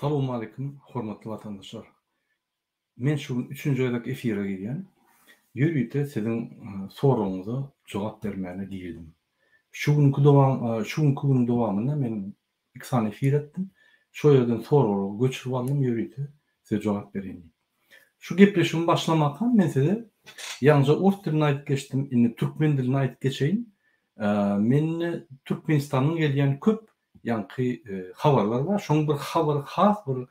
Salowmaleýkim hormatly watandaşlar. Men şu gün üçünji gezek efire girýän. Ýörite siziň soragyňyza jogap bermäne girdim. Şu günki dowam şu günki günüň dowamynda men iki sany efir etdim. Şo ýerden soraglary göçürip aldym ýörite size jogap bereýin diýip. Şu gepleşigimi başlamakam men size ýaňja ors dilinde aýdyp geçdim, indi türkmen dilinde aýdyp geçeýin. Mende Türkmenistandan gelýän köp ýaňky habarlar bar. Şoň bir habary has bir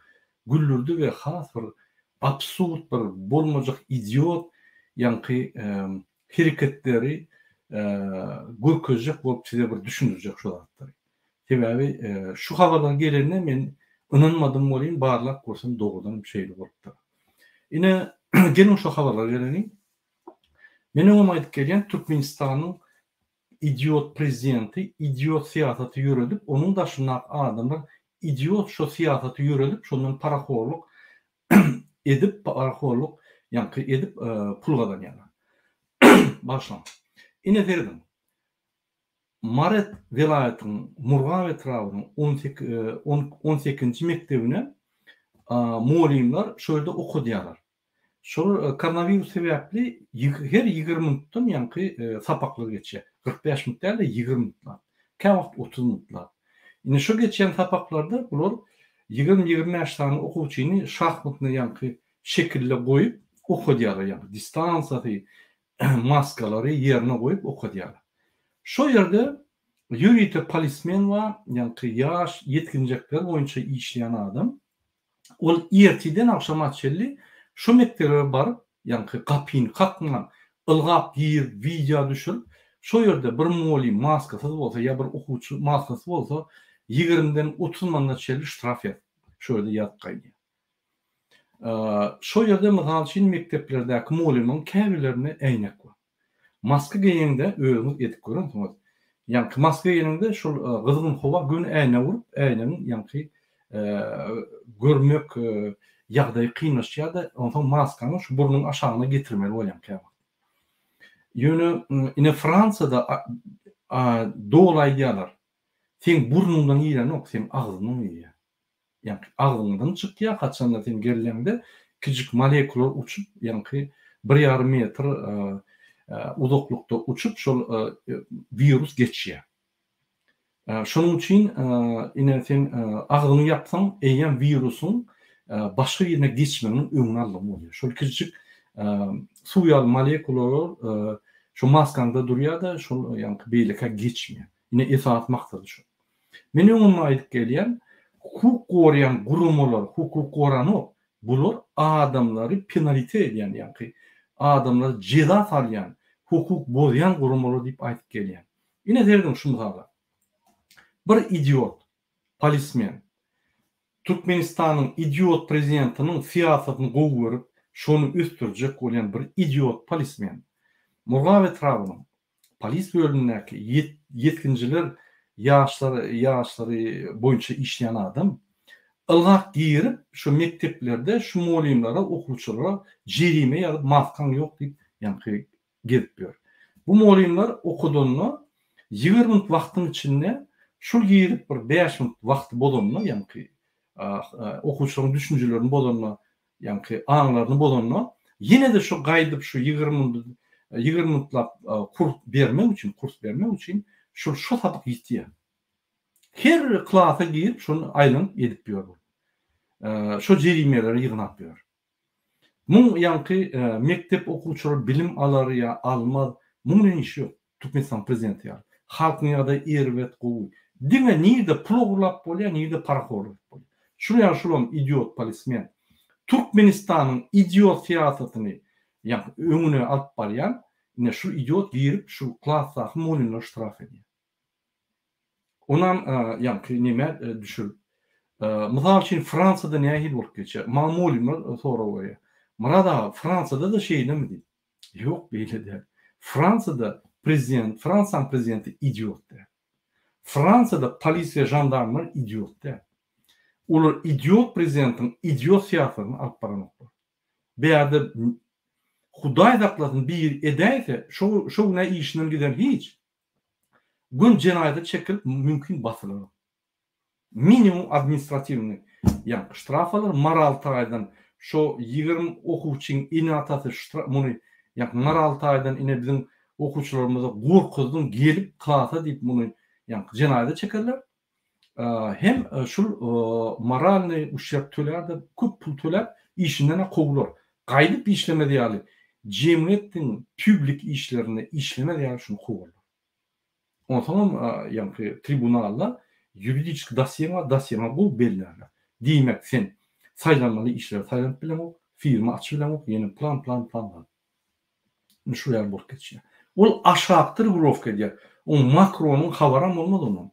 güldürdi we has bir absurd bir bolmajak idiot ýaňky hereketleri görkezjek bolup size bir düşündirjek şu zatlary. Sebäbi şu habarlar gelende men ynanmadym welin barlap görsem dogrudanam şeýle bolupdyr. Ine geliň şu habarlara geleliň. Men öňem aýdyp gelýän Türkmenistanyň idiot prezidenti idiot syýasaty ýöredip onuň daşyndaky adamlar idiot şo syýasaty ýöredip şondan parahorluk edip parahorluk ýaňky edip pul gazanýarlar. Bagyşlaň. Ine serediň. Mary welaýatynyň Murgap etrabynyň on sekizinji mekdebine mugallymlar şo ýerde okadýarlar. Şol koronawirus sebäpli her 20 minutdan ýaňky sapaklar geçýär. 45 minut däl-de 20 minutlap. Käwagt 30 minutlap. Indi şo geçýän sapaklarda bular 20-25 sany okuwçyny şahmatny ýaňky şekilde goýup okadýarlar ýaňky distansiýasy, maskalary ýerine goýup okadýarlar. Şo ýerde ýörite polismen bar, ýaňky ýaş ýetginjekler boýunça işleýän adam. Ol ertirden agşama çenli şo mekdebe baryp, ýaňky gapyny kakman, ylgap girip, wideo düşürip, şo ýerde bir mugallym maskasyz bolsa ýa bir okuwçy maskasyz bolsa, ýigrimiden 30 manada çenli ştraf ýazyp, şo ýerde ýazyp gaýdýar. Şo ýerde, mysal üçin, mekdeplerdäki mugallymlaryň käbirlerinde äýnek bar. Maska geýeňde özüňiz edip görensiňiz. Ýaňky maska geýeniňde şol gyzgyn howa göni äýnege urup, äýnegiň ýaňky görmek ýagdaýy kynlaşýar-da, onsoň maskany şu burnuň aşagyna getirmeli bolýaň käwagt. Ýöne ine Fransiýada doly aýdýarlar, seň burnuňdan girenok, seň agzyňdan girýär. Ýaňky agzyňdan çykýar, haçanda sen gelleňde kiçijik molekulalar uçup, ýaňky bir ýarym metr uzaklykda uçup şol wirus geçýär. Şonuň üçin ine sen agzyňy ýapsaň eýýäm wirusyň başga birine geçmeginiň öňüni aldygyň bolýar. Şol kiçijik suw ýaly molekulalar şo maskaňda durýar-da, şol ýaňky beýlekä geçmeýär. Ine esasy maksady şo. Men öňem aýdyp gelýän, hukuk goraýan guramalar hukuk goranok, bular adamlary penalite edýän, ýaňky adamlara jeza salýan, hukuk bozýan guramalar diýip aýdyp gelýän. Ine serediň şu mysala. Bir idiot, polismen, Türkmenistanyň idiot prezidentiniň syýasatyny gowy görüp, şony ösdürjek bolýan bir idiot polismen Murgap etrabynyň Polis bölümindäki ýetginjiler ýaşlar ýaşlary boýunça işleýän adam ylgap girip şu mekdeplerde şu mugallymlara okuwçylara jerime ýazyp maskaň ýok diýip ýaňky gezip ýör. Bu mugallymlar okadanda 20 minut wagtyň içinde şul girip bir 5 minut wagty bozanda ýaňky okuwçylaryň düşünjelerini bozanda ýaňky aňlaryny bozanda, ýene-de şu gaýdyp şu 20 minut 20 minutlap kurs bermek üçin, kurs bermek üçin şul şo sapak ýitýär. Her klasa girip şony aýlanyp edip ýör bul. Şo jerimeleri ýygnap ýör. Muň ýaňky mekdep okuwçylary bilim alar ýa almaz, muň bilen işi ýok. Türkmenistan prezidenti ýaly. Halkyň ýagdaýy erbet gowy. Diňe nirde pul ogurlap bolýar, nirde parahorlyk edip bolýar. Şul ýaly şulam idiot polismen. Türkmenistanyň idiot syýasatyny ýaňky öňüne alyp barýan ine şul idiot girip şu klasdaky mugallymlary ştraf edýär. Onam ýaňky nemä düşürip mysal üçin Fransiýada nähili bolup geçýär? Maňa mugallymlar sorag berýär. Myrat aga Fransiýada-da şeýlemi diýip. Ýok beýle däl. Fransiýada prezident, Fransiýanyň prezidenti idiot däl. Fransiýada polisiýa, žandarmlar idiot däl. Olar idiot prezidentiň idiot syýasatyny alyp baranoklar. Bärde Hudaý saklasyn biri edäýse şo şo günä işinden gider hiç. Gün jenaýata çekilip mümkin basylar. Minimum administratiwnyý. ýaňky ştraf alar, moral taýdan şo 20 okuwçyň ene-atasy muny ýaňky moral taýdan ine biziň okuwçylarymyzy gorkuzdyň gelip klasa diýip muny ýaňky jenaýata çekerler. Hem şul moralnyý uşşerb tölär-de köp pul töläp işinden-ä kowular. Gaýdyp işlemez ýaly jemgyýetiň püblik işlerinde işlemez ýaly şuny kowarlar. Onsoňam ýaňky tribunalda ýuridiçki dosýeň bar, dosýeňe gowy bellärler. Diýmek sen saýlanmaly işlere saýlanyp bileňok, firma açyp bileňok, ýene plan plan plan zat. Indi şu ýaly bolup geçýär. Ol aşakda regulirowka edýär. Oň Makronyň habaram bolmaz ondan.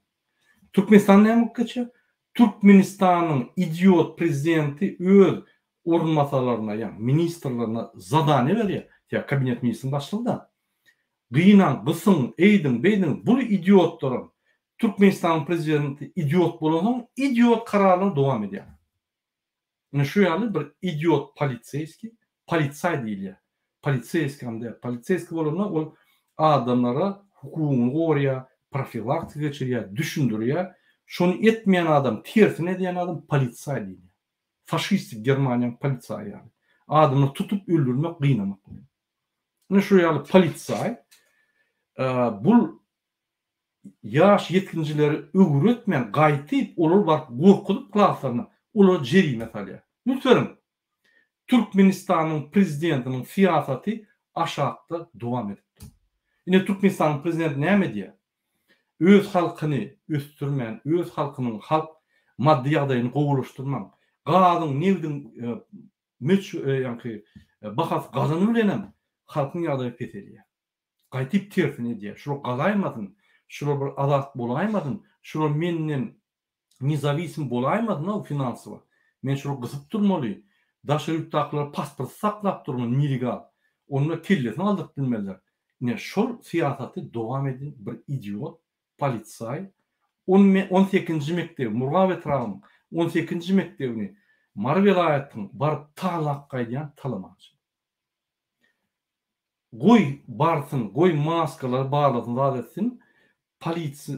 Türkmenistan näme bolup geçýär? Türkmenistanyň idiot prezidenti öz orunbasarlaryna, ýagny ministrlerine zadaniýa berýär. Sebäbi kabinet ministriň başlygy-da. Gynaň, gysyň, eýdiň, beýdiň, bul idiotlaram Türkmenistanyň prezidenti idiot bolansoň idiot kararlaryny dowam edýär. Ine şu ýaly bir idiot poliseýskiý, polisaý diýilýär. Poliseýskiý hem däl. Poliseýskiý bolanda ol adamlara hukugyny goraýar, profilaktika geçirýär, düşündirýär. Şony etmeýän adam, tersini edýän adam polisaý diýilýär. Faşistik Germaniýanyň polisaýy ýaly. Adamlary tutup öldürmek, gynamak bilen. Ine şu ýaly polisaý bul ýaş ýetginjileri öwretmän, gaýtyp olary baryp gorkuzyp klaslaryna olara jerime salýar. Üns beriň, Türkmenistanyň prezidentiniň syýasaty aşakda dowam edip dur. Ine Türkmenistanyň prezidenti näme edýär? Öz halkyny ösdürmän, öz halkynyň halk maddy ýagdaýyny gowulaşdyrman, gazyň, nebdiň möç ýaňky bahasy galany bilenem halkyň ýagdaýy peselýär. Gaýtyp tersini edýär. Şular galaýmasyn, şular bir azat bolaýmasyn, şular menden nezawisim bolaýmasyn-ow finansowo. Men şulary gysyp durmaly, daşary ýurtdakylara pasporty saklap durmaly nelegal. Onda kellesini galdyryp bilmezler. Ine şol syýasaty dowam eden bir idiot polisaý on on sekizinji mekdebi Murgap etrabynyň on sekizinji mekdebini Mary welaýatynyň baryp talap gaýdýan talamançy. Goý barsyn, goý maskalary barlasyn zat etsin,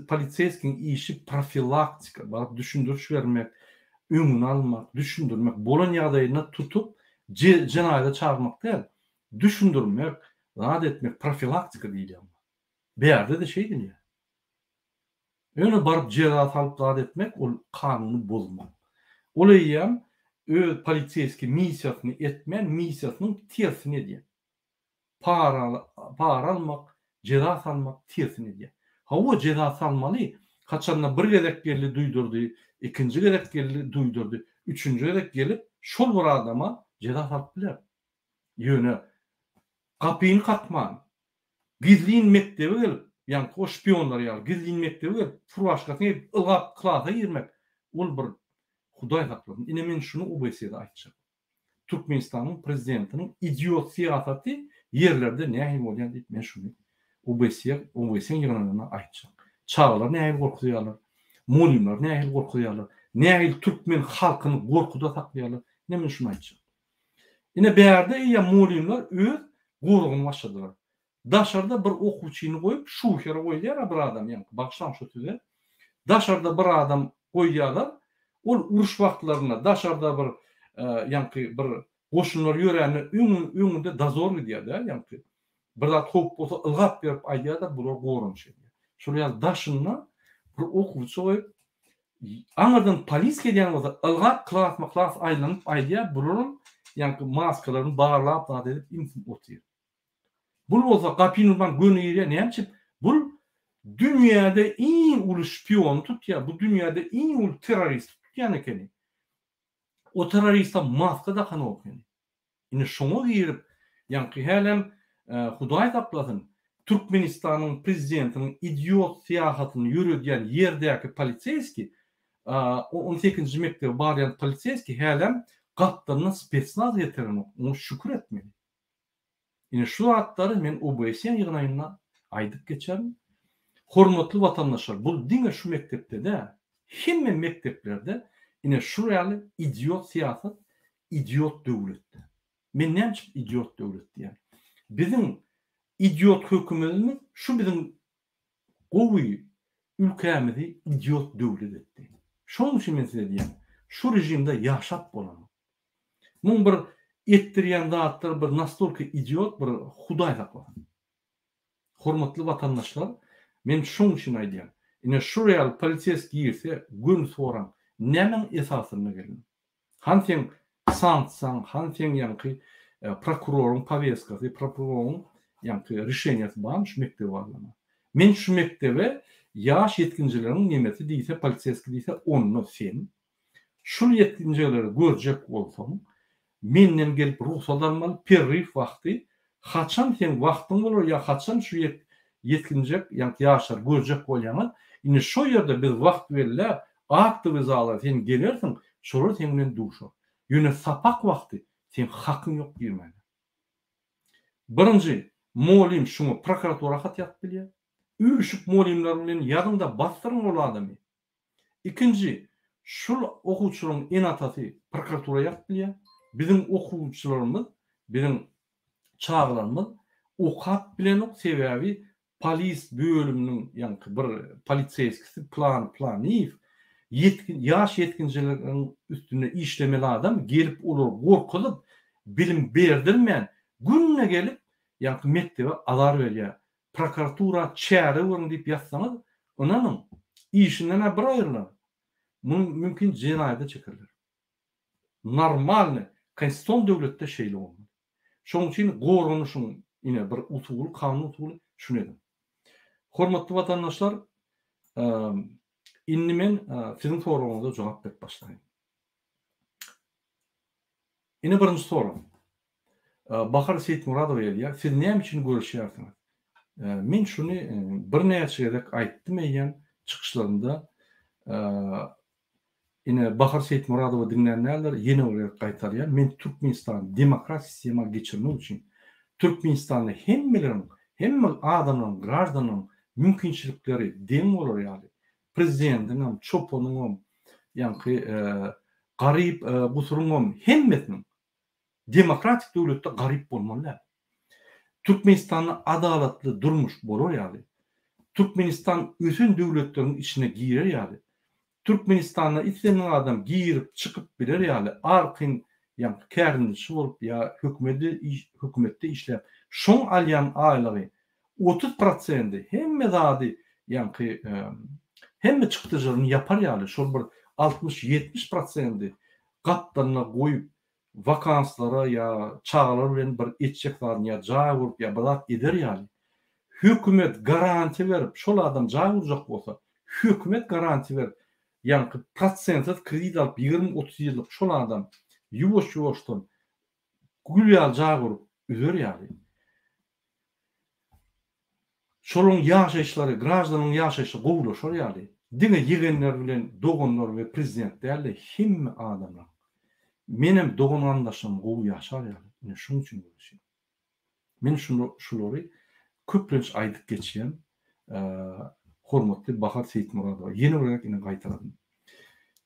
poliseýskiň işi profilaktika, baryp düşündiriş bermek, öňüni almak, düşündirmek, bolan ýagdaýynda tutup jenaýata çagyrmak däl, düşündirmek, zat etmek, profilaktika diýilýär muňa. Bärde-de şeýdilýär. Ýöne baryp jeza salyp zat etmek ol kanuny bozmak. Ol eýýäm öz poliseýskiý missiýasyny etmän missiýasynyň tersini edýär. Para para almak, jeza salmak tersini edýär. Hawa jeza salmaly, haçanda bir gezek geldi duýdurdy, ikinji gezek geldi duýdurdy, üçünji gezek gelip şol bir adama jeza salyp biler. Ýöne gapyny kakman, Gizlin mekdebe gelip, ýaňky o şpionlar ýaly gizlin mekdebe gelip, furaşkasyny geýip, ylgap klasa girmek, ol bir Hudaý saklasyn. Ine men şuny OBSE-de aýtjak. Türkmenistanyň prezidentiniň idiot syýasaty ýerlerde nähili bolýar diýip men şuny OBSE, OBSE-niň ýygnagynda aýtjak. Çagalary nähili gorkuzýarlar, mugallymlary nähili gorkuzýarlar, nähili türkmen halkyny gorkuda saklaýarlar, ine men şuny aýtjak. Ine bärde eýýäm mugallymlar öz goragyny başladylar. Daşarda bir okuwçyny goýup şuhere goýulýar-a bir adam ýaňky bagyşlaň şu size. Daşarda bir adam goýýarlar. Ol uruş wagtlarynda daşarda bir ýaňky bir goşunlar ýörände öň öňünde dozor gidýär-dä ýaňky. Bir zat howp bolsa ylgap berip aýdýar-da bular goranyş edýär. Şol ýaly daşynda bir okuwçy goýup Aňyrdan polis gelýän bolsa ylgap klasma klas aýlanyp aýdýar bularam ýaňky maskalaryny barlap zat edip imsim otyr. Bul bolsa gapyny urman göni girýär näme üçin bul dünýäde iň uly şpiony tutýar bu dünýäde iň uly terroristi tutýan ekeni. O terroristam maska dakanok ekeni. Indi şoňa girip, ýaňky hälem Hudaý saklasyn, Türkmenistanyň prezidentiniň idiot syýasatyny ýöredýän ýerdäki poliseýskiý, on sekizinji mekdebe barýan poliseýskiý hälem gapdalyndan spetsnaz getirenok, oňa şükür etmeli. Ine şu zatlary men OBSE ýygnaýynda aýdyp geçerin. Hormatly watandaşlar, bul diňe şu mekdepde däl, hemme mekdeplerde ine şu ýaly idiot syýasat Idiot döwletde. Men näme üçin idiot döwlet diýýän? Biziň idiot hökümetimiz şu biziň gowy ülkämizi idiot döwlet etdi. Şonuň üçin men size diýýän. Şu režimde ýaşap bolanok. Muň bir etdirýän zatlary bir nastolka idiot bir hudaý saklasyn. Hormatly watandaşlar men şoň üçin aýdýan. Ine şur ýaly poliseýski girse göni soraň nämäň esasynda geldiň? Han seň sanksiýaň, han seň ýaňky prokuroryň powestkasy, prokuroryň ýaňky rişeniýasy barmy şu mekdebe barlama? Men şu mekdebe ýaş ýetginjeleriň nemesi diýse, poliseýski diýse onda sen şul ýetginjeleri görjek bolsaň menden gelip rugsat almaly, perriw wagty, haçan seň wagtyň bolar ýa haçan şu ýetginjek ýaňky ýaşlary görjek bolýaňyz, indi şo ýerde biz wagt belläp aktowy zala sen gelersiň, şolar seň bilen duşar. Ýöne sapak wagty seň hakyň ýok girmäge. Birinji, mugallym şuňa prokuratura hat ýazyp bilýär. Üýşüp mugallymlar bilen ýazyň-da basdyryň ol adamy. Ikinji, şul okuwçylaryň ene-atasy prokuratura ýazyp bilýär. Biziň okuwçylarymyz, biziň çagalarymyz okap bilenok, sebäbi polis bölüminiň ýaňky bir poliseýskisi Plan Planyýew ýetgin ýaş ýetginjeleriň üstünde işlemeli adam gelip olary gorkuzyp, bilim berdirmän, günde gelip ýaňky mekdebe azar berýär. Prokuratura çäre görüň diýip ýazsaňyz, ynanyň, işinden-ä bir aýrylar, muny mümkin jenaýada çekerler. Normalny, konstitusion döwletde şeýle bolmaly. Şonuň üçin goranyşyň ine bir usuly, kanun usuly şuny ediň. Hormatly watandaşlar, indi men siziň soragyňyza jogap berip başlaýyn. Ine birinji sorag. Bahar Seýitmuradowa ýazýar, Siz näme üçin göreşýärsiňiz? Men şuny birnäçe gezek aýtdym eýýäm çykyşlarymda. Ine Bahar Seýitmuradowa diňlän däldir, ýene bir gezek gaýtarýan, men Türkmenistany demokratik sistema geçirmek üçin, Türkmenistanda hemmeleriň, hemme adamlaryň, graždanlaryň mümkinçilikleri deň bolar ýaly, prezidentiňem, çopanyňam, ýaňky garyp gusuryňam hemmesiniň Demokratik döwletde garyp bolmaly däl. Türkmenistanda adalatly durmuş bolar ýaly, Türkmenistan ösen döwletleriň içine girer ýaly, Türkmenistanda islendik adam girip çykyp biler ýaly arkaýyn ýaňky kärendeçi bolup ýa hökümede hökümetde işläp şoň alýan aýlygy 30 prosendi hemme zady ýaňky hemme çykdajylaryny ýapar ýaly şol bir 60 70 prosendi gapdalyna goýup wakanslara ýa çagalar bilen bir etjek zadyny ýa jaý gurup ýa bir zat eder ýaly hökümet garantiýa berip şol adam jaý gurjak bolsa hökümet garantiýa berip ýaňky prosentsiz kredit alyp 20 30 ýyllyk şol adam ýuwaş ýuwaşdan gül ýaly jaý gurup üzer ýaly Şolaryň ýaşaýyşlary, graždanyň ýaşaýşy gowulaşar ýaly, diňe ýegenler bilen doganlar we prezident däl-de, hemme adamlar, menem dogan-garyndaşlarym gowy ýaşar ýaly, ine şunuň üçin göreşýän. Men şuny, şulary köplenç aýdyp geçýän, hormatly Bahar Seýitmuradowa. Ýene bir gezek ine gaýtaladym.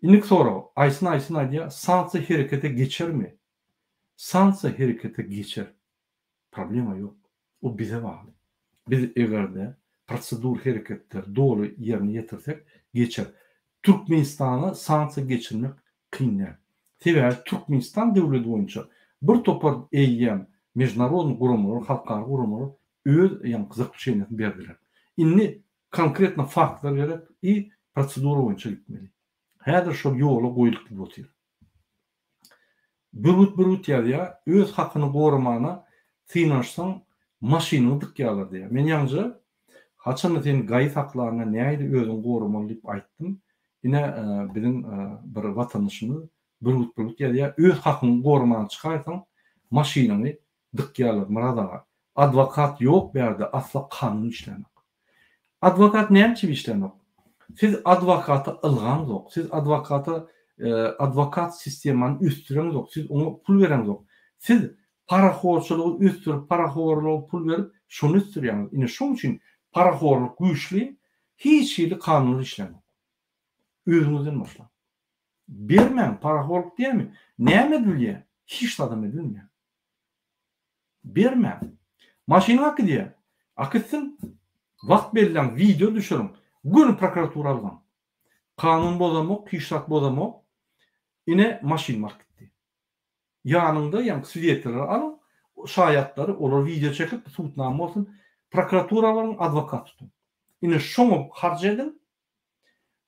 Indiki sorag, Aýsyn Aýsyn aýdýar, sanksiýa herekete geçermi? Sanksiýa herekete geçer. Problema ýok. O bize bagly. Biz eger-de prosedur hereketleri doly ýerine ýetirsek, geçer. Türkmenistana sanksiýa geçirmek kyn däl. Sebäbi Türkmenistan döwledi boýunça bir topar eýýäm mežnarodnyý guramalar, halkara guramalar öz ýaňky zaklýuçeniýasyny berdiler. Indi konkretno faktlar gerek i prosedura boýunça gitmeli. Häzir şol ýola goýulyp gidip otyr. Bürgüt bürgüt ýazýar, öz hakyny goramana synanyşsaň maşynyňy dykýarlar diýýär. Men ýaňja haçanda seni gaýy saklanda nähili özüňi goramaly diýip aýtdym. Ine biziň bir watandaşymyz Bürgüt bürgüt ýazýar, öz hakyňy goramana çykaýsaň maşynyňy dykýarlar Myrat aga. Adwokat ýok bärde asla kanun işlänok. Adwokat näme üçin işlänok? Siz adwokata ylgaňzok, siz adwokata adwokat sistemany ösdüreňzok, siz oňa pul bereňzok. Siz parahorçylygy ösdürip, parahorluga pul berip, şony ösdürýäňiz. Ine şoň üçin parahorluk güýçli, hiç hili kanunlar işlänok. Özüňizden başlaň. Bermäň, parahorluk diýämi? Näme edilýär? Hiç zadam edilmeýär. Bermäň. Maşynyň akidýär. Akitsin. Wagt belläň, wideo düşüriň. Göni prokuratura algaň. Kanun bozamok, hiç zat bozamok. Ine maşynymy alyp gitdi. Ýanyňda ýaňky swidetleri alyň, şaýatlary, olar wideo çekip, subutnama bolsun, prokuratura baryň, adwokat tutuň. Ine şoňa harç ediň,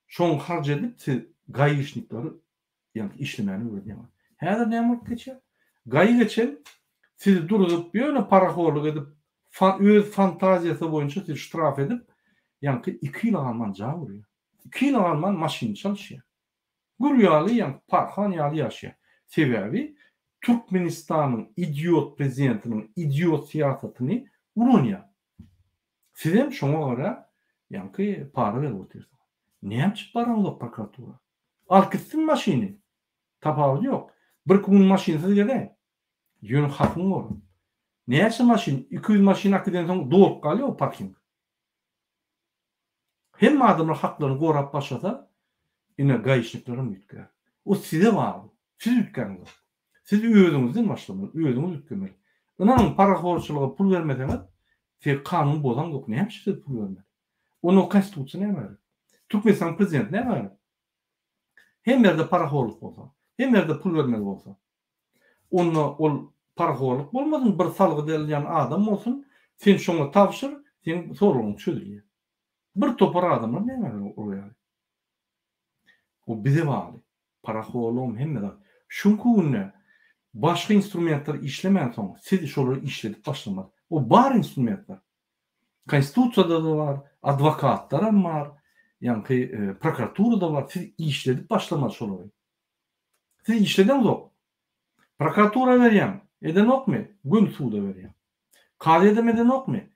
şoňa harç edip siz gaişnikleri ýaňky işlemäni öwredýäňiz. Häzir näme bolup geçýär? Gai geçen sizi duruzyp, ýöne parahorlyk edip, öz fantaziýasy boýunça sizi ştraf edip, ýaňky iki ýyla galman jaý urýar. Iki ýyla galman maşyny çalyşýar. Gül ýaly ýaňky parhan ýaly ýaşaýar. Sebäbi Türkmenistanyň idiot prezidentiniň idiot syýasatyny ulanýar. Sizem şoňa görä ýaňky para berip otyrsyňyz. Näme üçin baraňzok prokuratura? Alyp gitsin maşyny. Tapawudy ýok. Birki gün maşynsyz gezäý. Ýöne hakyň bor. Näçe maşyn, 200 maşyn akidensoň dolup galýar o parking. Hemme adamlar haklaryny gorap başlasa, ine gaişniklerem üýtgär. O size bagly. Siz üýtgäňzok. Siz özüňizden başlamaly, özüňiz üýtgemeli. Ynanyň parahorçylyga pul bermeseňiz, siz kanun bozaňzok. Näme üçin siz pul bermeli? Onda konstitusiýa näme gerek? Türkmenistanyň prezidenti näme gerek? Hemme ýerde parahorluk bolsa, hemme ýerde pul bermeli bolsa. Onda ol parahorluk bolmasyn, bir salgyt alýan adam bolsun, sen şoňa tabşyr, seň soragyň çözülýär. Bir topar adamlar näme gerek ol ýaly? O bize bagly. Parahorlugam hemme zat. Şuňky günde başga instrumentler işlemänsoň, siz şolary işledip başlamaly. O bar instrumentler. Konstitusiýada-da bar, adwokatlaram bar, ýaňky prokuraturada bar, siz işledip başlamaly şolary. Siz işledeňzok. Prokuratura berýäň, edenokmy? Göni suda berýäň. Kazyýedem edenokmy?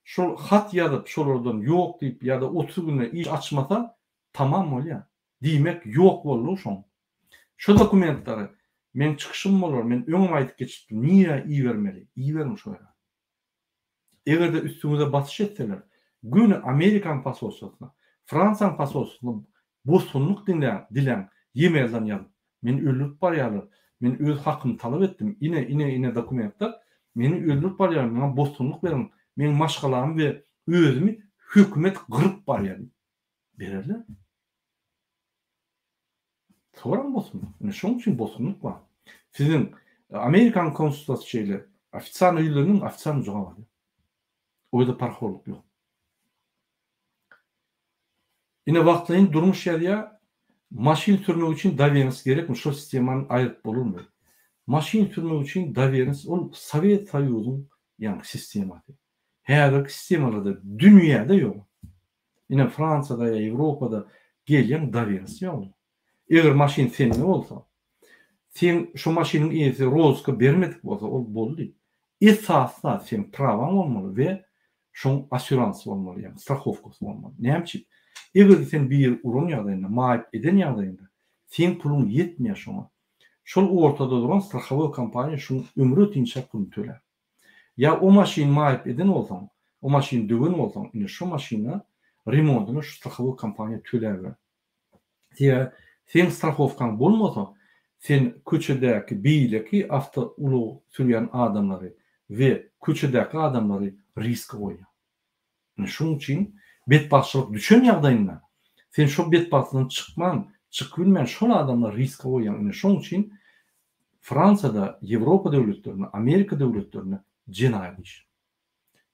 Şol hat ýazyp şolardan ýok diýip ýa-da 30 günde iş açmasa tamam bolýar. Diýmek ýok boldugy şoň. Şo dokumentleri meň çykyşym bolar, men öňem aýdyp geçipdim, nirä ibermeli, iberiň şo ýere. Eger-de üstüňize basyş etseler, göni Amerikanyň posolstwasyna, Fransiýanyň posolstwasyna bosgunlyk diläň, diläň, e-mailden ýazyp, meni öldürip barýarlar, men öz hakymy talap etdim, ine, ine, ine dokumentler, meni öldürip barýarlar, maňa bosgunlyk beriň, meň maşgalamy we özümi hökümet gyryp barýar diýip. Bererler. Soraň bosgunlyk. Ine şoň üçin bosgunlyk bar. Siziň Amerikanyň konsulstwasy şeýle ofitsialno ýüzleniň, ofitsialno jogap alýar. O ýerde parhorlyk ýok. Ine wagtlaýyn durmuş ýazýar, maşyn sürmek üçin dowernost gerekmi, şol sistemany aýryp bolarmy? Maşyn sürmek üçin dowernost ol Sowet Soýuzyň ýaňky sistemasy. Häzirki sistemalarda dünýäde ýok. Ine Fransiýada ýa Ýewropada gelýäň dowernost ýok. Eger maşyn sende bolsa, seň şo maşynyň eýesi rozka bermedik bolsa ol boldy. Esasy zat seň prawaň bolmaly we şoň asýuransy bolmaly ýagny strahowkasy bolmaly. Näme üçin? Eger-de seni biri uran ýagdaýynda, maýyp eden ýagdaýynda seň puluň ýetmeýär şoňa. Şol ortada duran strahowoý kompaniýa şuň ömri ötinçä puluny tölär. Ýa o maşyny maýyp eden bolsaň, o maşyny döwen bolsaň, ine şo maşyna remontyny şu strahowoý kompaniýa töläber. Sebäbi seň strahowkaň bolmasa, sen köçedäki beýleki awtoulag sürýän adamlary we köçedäki adamlary riske goýýaň. Ine şoň üçin betbagtçylyk düşen ýagdaýynda sen şo betbagtçylykdan çykman, çykyp bilmän şol adamlary riske goýýaň. Ine şoň üçin Fransiýada, Ýewropa döwletlerinde, Amerika döwletlerinde jenaýat iş.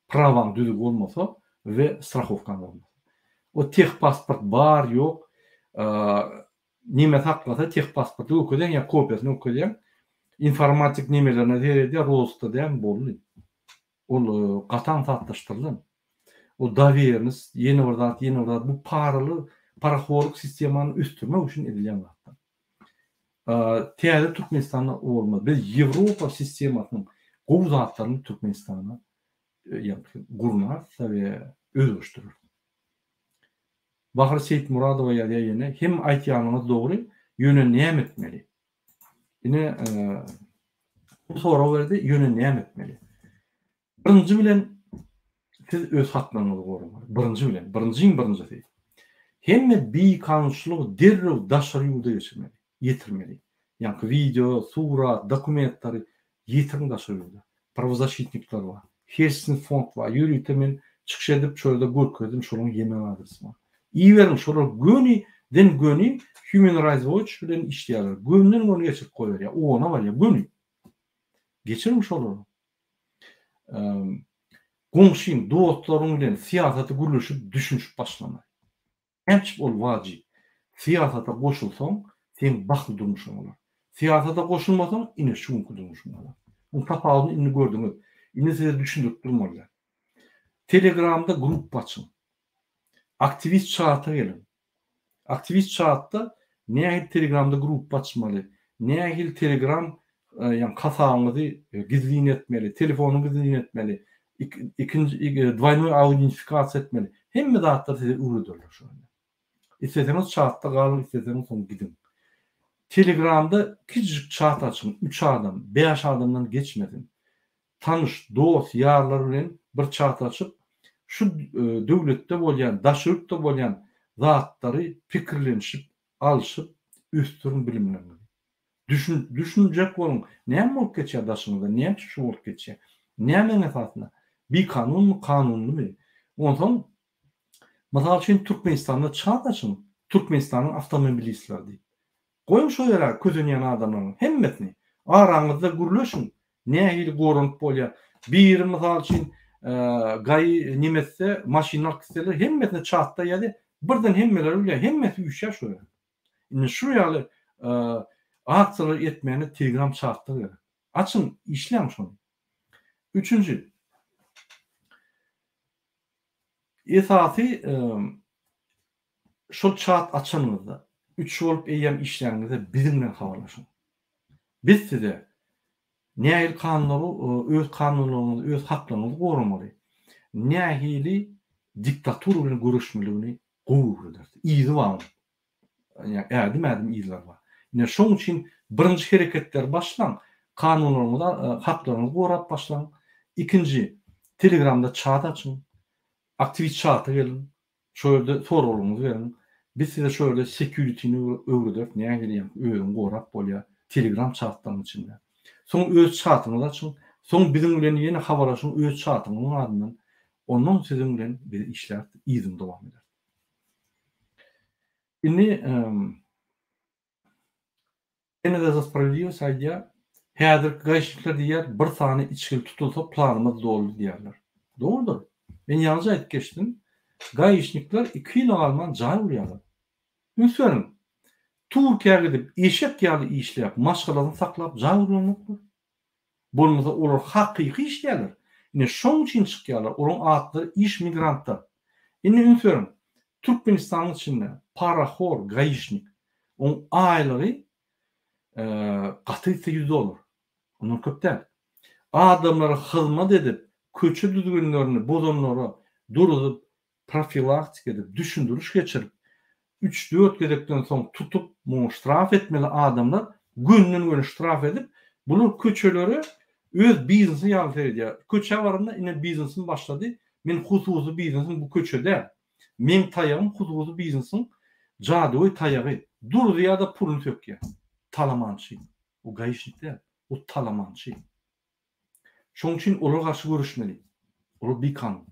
Prawaň düzüg bolmasa we strahowkaň bolmasa. O tehpasport bar ýok, neme saklasa tehpasporty görkezýäň ýa kopiýasyny görkezýäň. Informatik nemelerine seredýär, rozykda däl boldy. Ol gaty aňsatlaşdyrylan. O dowernost, ýene bir zat, ýene bir zat bu paraly, parahorlyk sistemany ösdürmek üçin edilýän zatlar. Täze Türkmenistanda o bolmaz. Biz Ýewropa sistemasynyň gowy zatlaryny Türkmenistana ýagny gurnarys we özleşdireris. Bahar Seýitmuradowa ýazýar ýene, Hem aýtýanyňyz dogry, ýöne näme etmeli? Ine, bu sorag berdi, ýöne näme etmeli? Birinji bilen siz öz haklaryňyzy goramaly. Birinji bilen, birinjiň birinjisi. Hemme bikanunçylygy derrew daşary ýurda geçirmeli, ýetirmeli. Ýaňky wideo, surat, dokumentleri ýetiriň daşary ýurda. Prawozasşitnikler bar. Helsin fond bar. Ýörite men çykyş edip şo ýerde görkezdim, şolaryň ýemen adresi bar. Iberiň, şolar göni Den göni Human Rights Watch bilen işleýärler. Gönden göni geçirip goýberýär. Ona barýar göni. Geçiriň şolary. Goňşyň, dostlaryň bilen syýasaty gürleşip, düşünişip başlamaly. Näçip ol wajyp? Syýasata goşulsaň, seň bagtly durmuşyň bolar. Syýasata goşulmasaň, ine şu günki durmuşyň bolar. Muň tapawudyny indi gördüňiz. Indi size düşündirip durmaly däl. Telegramda gruppa açyň. Aktiwist çata geliň. Aktiwist çatda nähili telegramda gruppa açmaly, nähili telegram ýagny hasabyňyzy gizlin etmeli, telefonyňy gizlin etmeli, ikinji dwaýnoý audentifikasiýa etmeli. Hemme zatlary size öwrederler şo ýerde. Isleseňiz çatda galyň, isleseňiz soň gidiň. Telegramda kiçijik çat açyň, üç adam, bäş adamdan geçmesin. Tanyş, dost, ýarlar bilen bir çat açyp, şu döwletde bolýan, daşary ýurtda bolýan zatlary pikirlenişip, alşyp ösdüriň bilimleriňizi. Düşün, düşünjek boluň, näme bolup geçýär daşyňyzda, näme üçin şu bolup geçýär? Nämäň esasynda? Bikanunmy, kanunymy? Onsoň, mysal üçin, Türkmenistanda çat açyň, Türkmenistanyň awtomobilistleri diýip. Goýuň şo ýere kösenýän adamlaryň hemmesini. Araňyzda gürleşiň, nähili goranyp bolýar. Biri mysal üçin gai neme etse, maşynyny alyp gitseler, hemmesine çatda ýazýar. Birden hemmeler bilýär, hemmesi üýşýär şo ýere. Indi şu ýaly aksiýalary etmäne telegram çatlar gerek. Açyň, işläň şony. Üçünji. Esasy şol çat açanyňyzda, üç bolup eýýäm işläniňizde biziň bilen habarlaşyň. Biz size nähili kanunlary, öz kanunlaryňyzy, öz haklaryňyzy goramaly, nähili diktatura bilen göreşmelidigini gowy öwrederis. Yzy bar onuň. Ýa ädim-ädim yzlary bar. Ine şoň üçin birinji hereketleri başlaň, kanunlaryňyzy, haklaryňyzy gorap başlaň. Ikinji, Telegramda çat açyň. Aktiwist çata geliň. Şo ýerde soraglaryňyzy beriň. Biz size şo ýerde security-ni öwrederis, nähili ýa özüňi gorap bolýar Telegram çatlaryň içinde. Soň öz çatyňyzy açyň. Soň biziň bilen ýene habarlaşyň öz çatyňyzyň adyndan. Ondan siziň bilen biz işläris, yzyny dowam ederis. Indi Ýene-de Za sprawiedliwość aýdýar, häzirki gaýşnikler diýýär, bir sany içgili tutulsa planymyz doldy diýýärler. Dogrudyr. Men ýaňyja aýdyp geçdim. Gaýşnikler iki ýyla galman jaý gurýarlar. Üns beriň, Türkiýä gidip eşek ýaly işläp, maşgalasyny saklap jaý guranoklar. Bolmasa olar hakyky işleýärler. Ine şoň üçin çykýarlar. Olaryň atlary iş migrantlar. Indi üns beriň. Türkmenistanyň içinde parahor, gaişnik, oň aýlygy gaty gitse ýüz dollar. Ondan köp däl. Adamlara hyzmat edip, köçe düzgünlerini bozanlara duruzyp, profilaktika edip, düşündiriş geçirip, üç-dört gezekden soň tutup, muňa ştraf etmeli adamlar gönden-göni ştraf edip, bular köçelere öz biznesi ýaly seredýär. Köçä baranda ine biznesim başlady, men hususy biznesim bu köçe däl. Meň taýagym hususy biznesiň jadygöý taýagy. Duruzýar-da puluny sökýär. Talamançy. Bu gaişnik däl. Bu talamançy. Şonuň üçin olara garşy göreşmeli. Olar bikanun.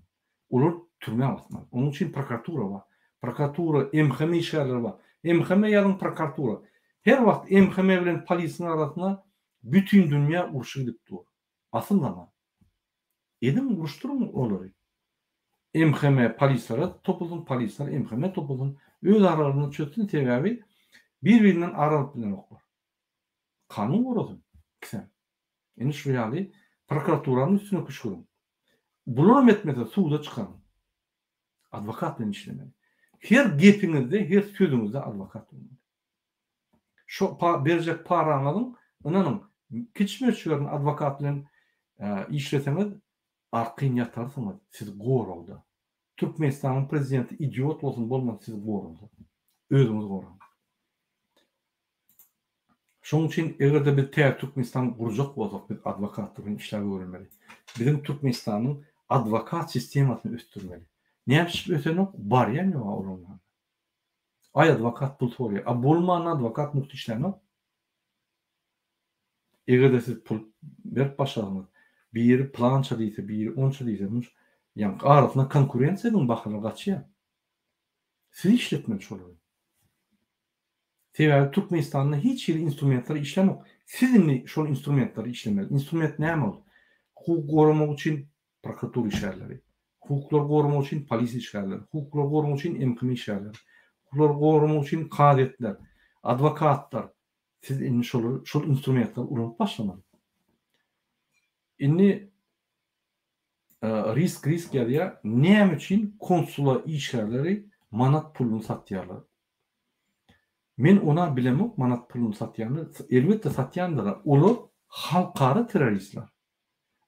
Olar türmä basmaly. Onuň üçin prokuratura bar. Prokuratura, MHM işgärleri bar. MHM ýazyň prokuratura. Her wagt MHM bilen polisiň arasynda bütin dünýä urşy gidip dur. Asyl zaman. Ediň uruşdyryň olary. MHM polislere topulsyn, polisler MHM topulsyn. Öz aralarynda çözsün sebäbi bir-birinden ar alyp bilenoklar. Kanun gorasyn ikisem. Indi şu ýaly prokuraturanyň üstüne küşgüriň. Bularam etmese suda çykaryň. Adwokat bilen işlemeli. Her gepiňizde, her sözüňizde adwokat bolmaly. Şo berjek paraňyzyň ynanyň kiçi möçberini adwokat bilen işleseňiz arkaýyn ýatarsyňyz, siz goragda. Türkmenistanyň prezidenti idiot bolsun bolmasyn siz goragda. Özüňizi goraň. Şonuň üçin eger-de biz täze Türkmenistan gurjak bolsak biz adwokatlar bilen işläp öwrenmeli. Biziň Türkmenistanyň adwokat sistemasyny ösdürmeli. Näme üçin ösenok? Barýan ýok-a olaryň ýanyna. Aý adwokat pul soraýar. A bolmanda adwokat mugt işlänok. Eger-de siz pul berip başlasaňyz, biri plança diýse, biri onça diýse, munça, ýaňky arasynda konkurensiýa ediň bahalar gaçýar. Siz işletmeli şolary. Sebäbi Türkmenistanda hiç hili instrumentler işlänok. Siz indi şol instrumentleri işlemeli. Instrument näme ol? Hukuk goramak üçin prokuratura işgärleri, hukuklary goramak üçin polisiýa işgärleri, hukuklary goramak üçin MKM işgärleri, hukuklary goramak üçin kazyýetler, adwokatlar. Siz indi şolary, şol instrumentleri ulanyp başlamaly. Indi Risk risk ýazýar. Näme üçin konsula işgärleri manat puluny satýarlar? Men ona bilemok manat puluny satýany. Elbetde satýandyr. Olar halkara terroristler.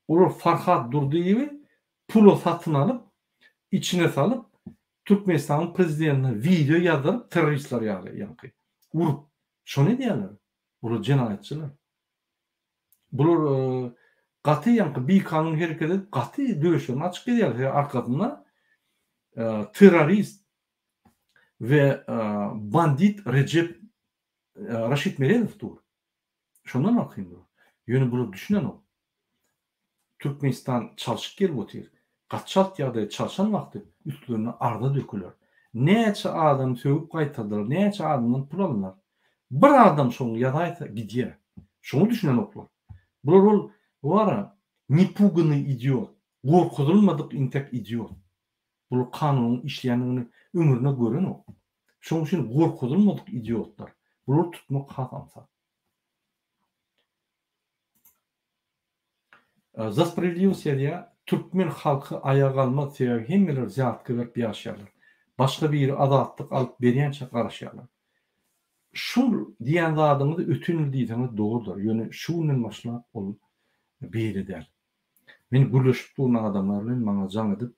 Olar Farhad Durdyýewi pula satyn alyp, içine salyp, Türkmenistanyň prezidentine wideo ýazdyryp terroristler ýaly ýaňky urup şony edýärler. Bular jenaýatçylar. Bular gaty ýaňky bikanun hereket edip gaty döşlerini açyk gezýärler. Sebäbi arkasynda terrorist we bandit Rejep Raşid Meredow dur. Şondan arkaýyn bular. Ýöne bular düşünenok. Türkmenistan çalşyk gelip otyr. Gaty çalt ýagdaýda çalşan wagty üstlerine arza döküler. Näçe adamy sögüp gaýtardylar, näçe adamdan pul alynlar. Bir adam şoňa ýazaýsa gidýär. Şoňa düşünenoklar. Bular ol wara nepuganyý idiot, gorkuzylmadyk intek idiot. Bular kanunyň işleýändigini ömrüne görenok. Şoň üçin gorkuzylmadyk idiotlar. Bulary tutmak has aňsat. Za spravedlivost ýazýar, Türkmen halky aýaga galmaz sebäbi hemmeler wzýatka berip ýaşaýarlar. Başga biri azatlyk alyp berýänçä garaşýarlar. Şul diýýän zadyňyzy öten ýyl diýseňiz dogrudyr, ýöne şu günden başlap ol beýle däl. Men gürleşip durun adamlar bilen maňa jaň edip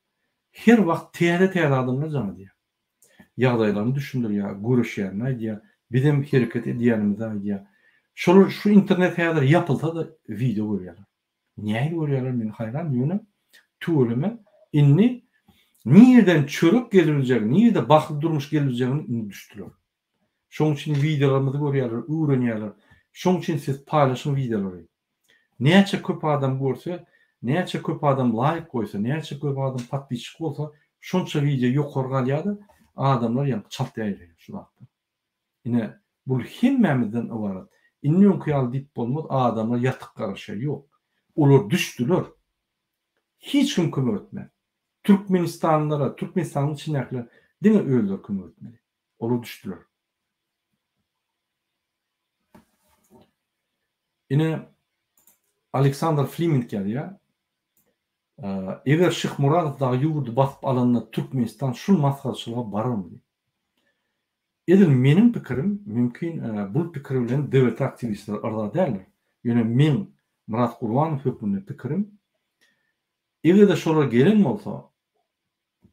her wagt täze täze adamlar jaň edýär. Ýagdaýlaryny düşündirýär, göreşýänini aýdýar, bizem hereket edýänimizi aýdýar. Şolar şu internet häzir ýapylsa-da wideo görýärler. Nähili görýärler men haýran ýöne tüweleme indi nirden çörek gelibiljegini, nirde bagtly durmuş gelibiljegini indi düşdüler. Şoň üçin wideolarymyzy görýärler, öwrenýärler. Şoň üçin siz paýlaşyň wideolary. Näçe köp adam görse, näçe köp adam laýk goýsa, näçe köp adam podpisçik bolsa, şonça wideo ýokary galýar-da, adamlar ýaňky çalt ýaýraýar şu zatlar. Ine, bul hemmämizden ybarat. Indi öňki ýaly diýip bolmaz, adamlar ýatyk garaşýar. Ýok. Olar düşdüler. Hiç kim kömek etmez. Türkmenistanlylara, Türkmenistanyň içindäkiler diňe özleri kömek etmeli. Olar düşdüler. Ine, Aleksandr Fliming ýazýar, Eger Şyhmuradow dagy ýurdy basyp alanda Türkmenistan şul masgaraçylyga bararmy diýip. Edil meniň pikirim, mümkin bul pikir bilen DWT aktiwistleri yrza däldir. Ýöne meň Myrat Gurbanow hökmünde pikirim, eger-de şolar gelen bolsa,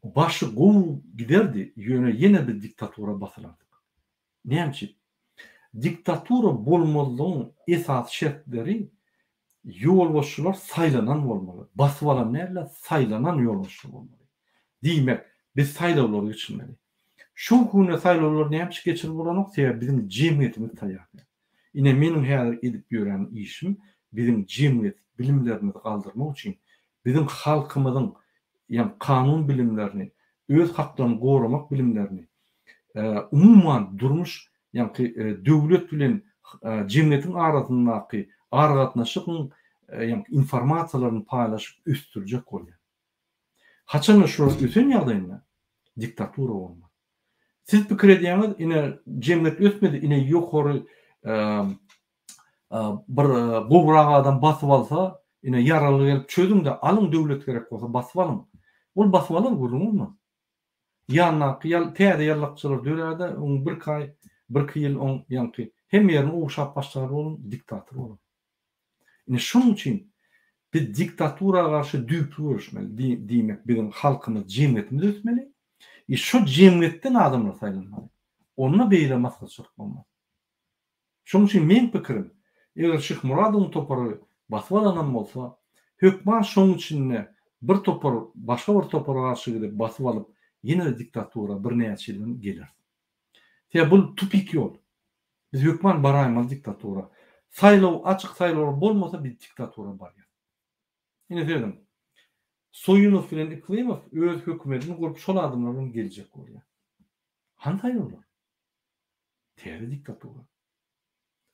Başy gowy giderdi, ýöne ýene biz diktatura basylardyk. Näme üçin? Diktatura bolmazlygyň esasy şertleri ýolbaşçylar saýlanan bolmaly. Basyp alan däl-de, saýlanan ýolbaşçylar bolmaly. Diýmek, biz saýlawlary geçirmeli. Şu günde saýlawlary näme üçin geçirip bolanok? Sebäbi biziň jemgyýetimiz taýýar däl. Ine, meniň häzir edip ýören işim biziň jemgyýet bilimlerimizi galdyrmak üçin, biziň halkymyzyň ýagny kanun bilimlerini, öz haklaryny goramak bilimlerini, umuman durmuş, ýagny döwlet bilen jemgyýetiň arasyndaky aragatnaşygyň ýagny informasiýalaryny paýlaşyp ösdürjek bolýar. Haçanda şular ösen ýagdaýynda diktatura bolmaz. Siz pikir edýäňiz, ine jemgyýet ösmedi, ine ýokary bir gowrak adam basyp alsa, ine ýaragly gelip çözüň-de, alyň döwlet gerek bolsa basyp alyň. Ol basyp alar gürrüň bolmaz. Ýandaky ýal täze ýallakçylar dörär-de, oň birki aý, birki ýyl oň ýaňky hemme ýerini ogşap başlar bolan diktator bolar. Ine şonuň üçin biz diktatura garşy düýpli göreşmeli. Diýmek biziň halkymyz, jemgyýetimiz ösmeli. I şo jemgyýetden adamlar saýlanmaly. Onda beýle masgaraçylyk bolmaz. Şonuň üçin meň pikirim, eger Şyhmyradowyň topary basyp alanam bolsa, hökman şoň içinde bir topar başga bir topara garşy gidip basyp alyp, ýene-de diktatura birnäçe ýyldan geler. Sebäbi bul tupik ýol. Biz hökman baraýmaly diktatura. Saýlaw, açyk saýlawlar bolmasa biz diktatura barýas. Ine serediň. Soýunow bilen Iklymow öz hökümetini gurup şol adamlar bilen geljek bolýar. Hany saýlawlar? Täze diktatura.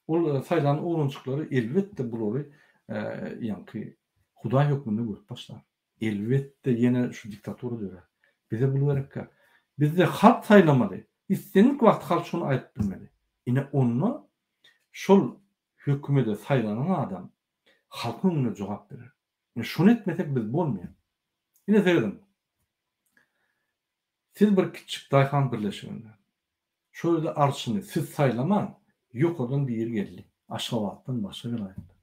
Ol saýlan oglanjyklary elbetde bulary ýaňky hudaý hökmünde görüp başlar. Elbetde ýene şu diktatura dörär. Bize bul gerekkä. Bizde halk saýlamaly. Islendik wagt halk şony aýdyp bilmeli. Ine onda şol hökümede saýlanan adam halkyň öňünde jogap berer. Ine şony etmesek biz bolmaýar. Ine serediň. Siz bir kiçjik daýhan birleşiginde. Şo ýerde arçyny siz saýlaman, ýokardan biri geldi. Aşgabatdan, başga welaýatdan.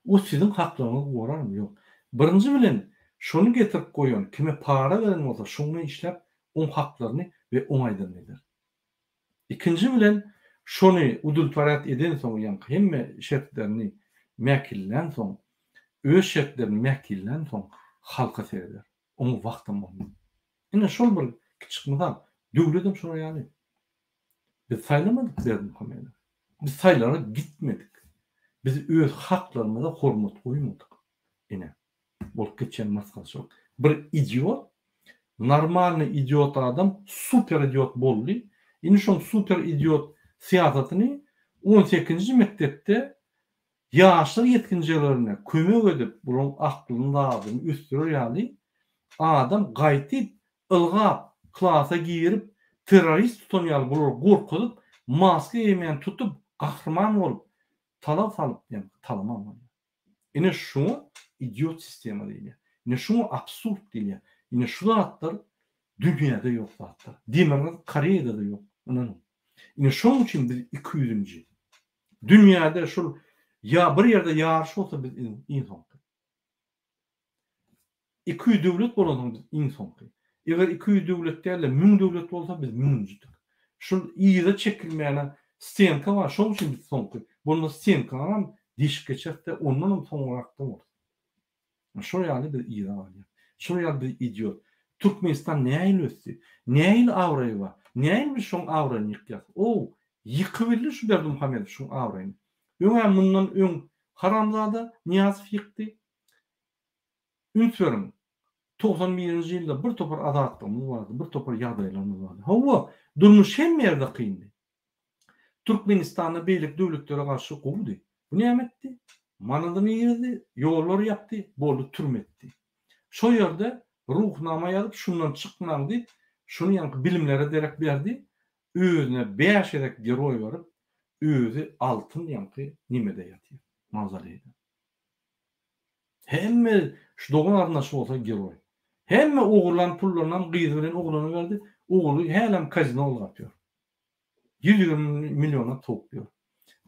O siziň haklaryňyzy gorarmy? Ýok. Birinji bilen şony getirip goýan, kime para beren bolsa, şoň bilen işläp, oň haklaryny we oň aýdanyny eder. Ikinji bilen şony udultwarýat edensoň, ýaňky hemme şertlerini mäkillänsoň, öz şertlerini mäkillänsoň, halka sereder. Oňa wagtam bolmaz. Ine şol bir kiçjik mysal. Döwletem şolar ýaly. Biz saýlamadyk Berdimuhamedowy. Biz saýlara gitmedik. Biz öz haklarymyza hormat goýmadyk. Ine, bolup geçýän masgaraçylyk. Bir idiot, normalnyý idiot adam super idiot boldy. Indi şoň super idiot syýasatyny on sekizinji mekdepde Ýaşlar ýetginjelerine kömek edip bularyň aklyny zadyny ösdürer ýaly adam gaýtyp ylgap klasa girip terrorist tutan ýaly bulary gorkuzyp maska geýmän tutup gahryman bolup talag salyp ýa talaman bolýar. Ine şuňa idiot sistema diýilýär. Ine şuňa absurd diýilýär. Ine şu zatlar dünýäde ýok zatlar. Demirgazyk Koreýada-da ýok ynanyň. Ine şonuň üçin biz ikiýüzünji. Dünýäde şul ýa bir ýerde ýaryş bolsa biz iň soňky. 200 döwlet bolansoň biz iň soňky. Eger 200 döwlet däl-de 1000 döwlet bolsa biz müňünjidik. Şul yza çekilmäne stenka bar, şoň üçin biz soňky. Bolmasa stenkanam deşip geçeris-de ondanam soňrakda bolarys. Şol ýaly biz yza galýas. Şol ýaly biz idiot. Türkmenistan nähili ösdi? Nähili abraýy bar? Nähili biz şoň abraýyny ýykýas? Ow, ýykybildi şu Berdimuhamedow şuň abraýyny. Öňem mundan öň haramzada Nyýazow ýykdy. Üns beriň, 91-nji ýylda bir topar azatlygymyz bardy, bir topar ýagdaýlarymyz bardy. Hawa, durmuş hemme ýerde kyndy. Türkmenistanda beýleki döwletlere garşy gowudy. Bu näme etdi? Manadyny girizdi, ýollary ýapdy, boldy türme etdi. Şo ýerde Ruhnama ýazyp şundan çykmaň diýip, şuny ýaňky bilimlere derek berdi, özüne bäş gezek geroý berip, özi altyn ýaňky nemede ýatyr, mawzoleýde. Hemme şu dogan garyndaşy bolsa geroý. Hemme ogurlan pullarynam gyzy bilen ogluna berdi, ogly hälem kazino ylgap ýör. 120 milliona towuk ýör.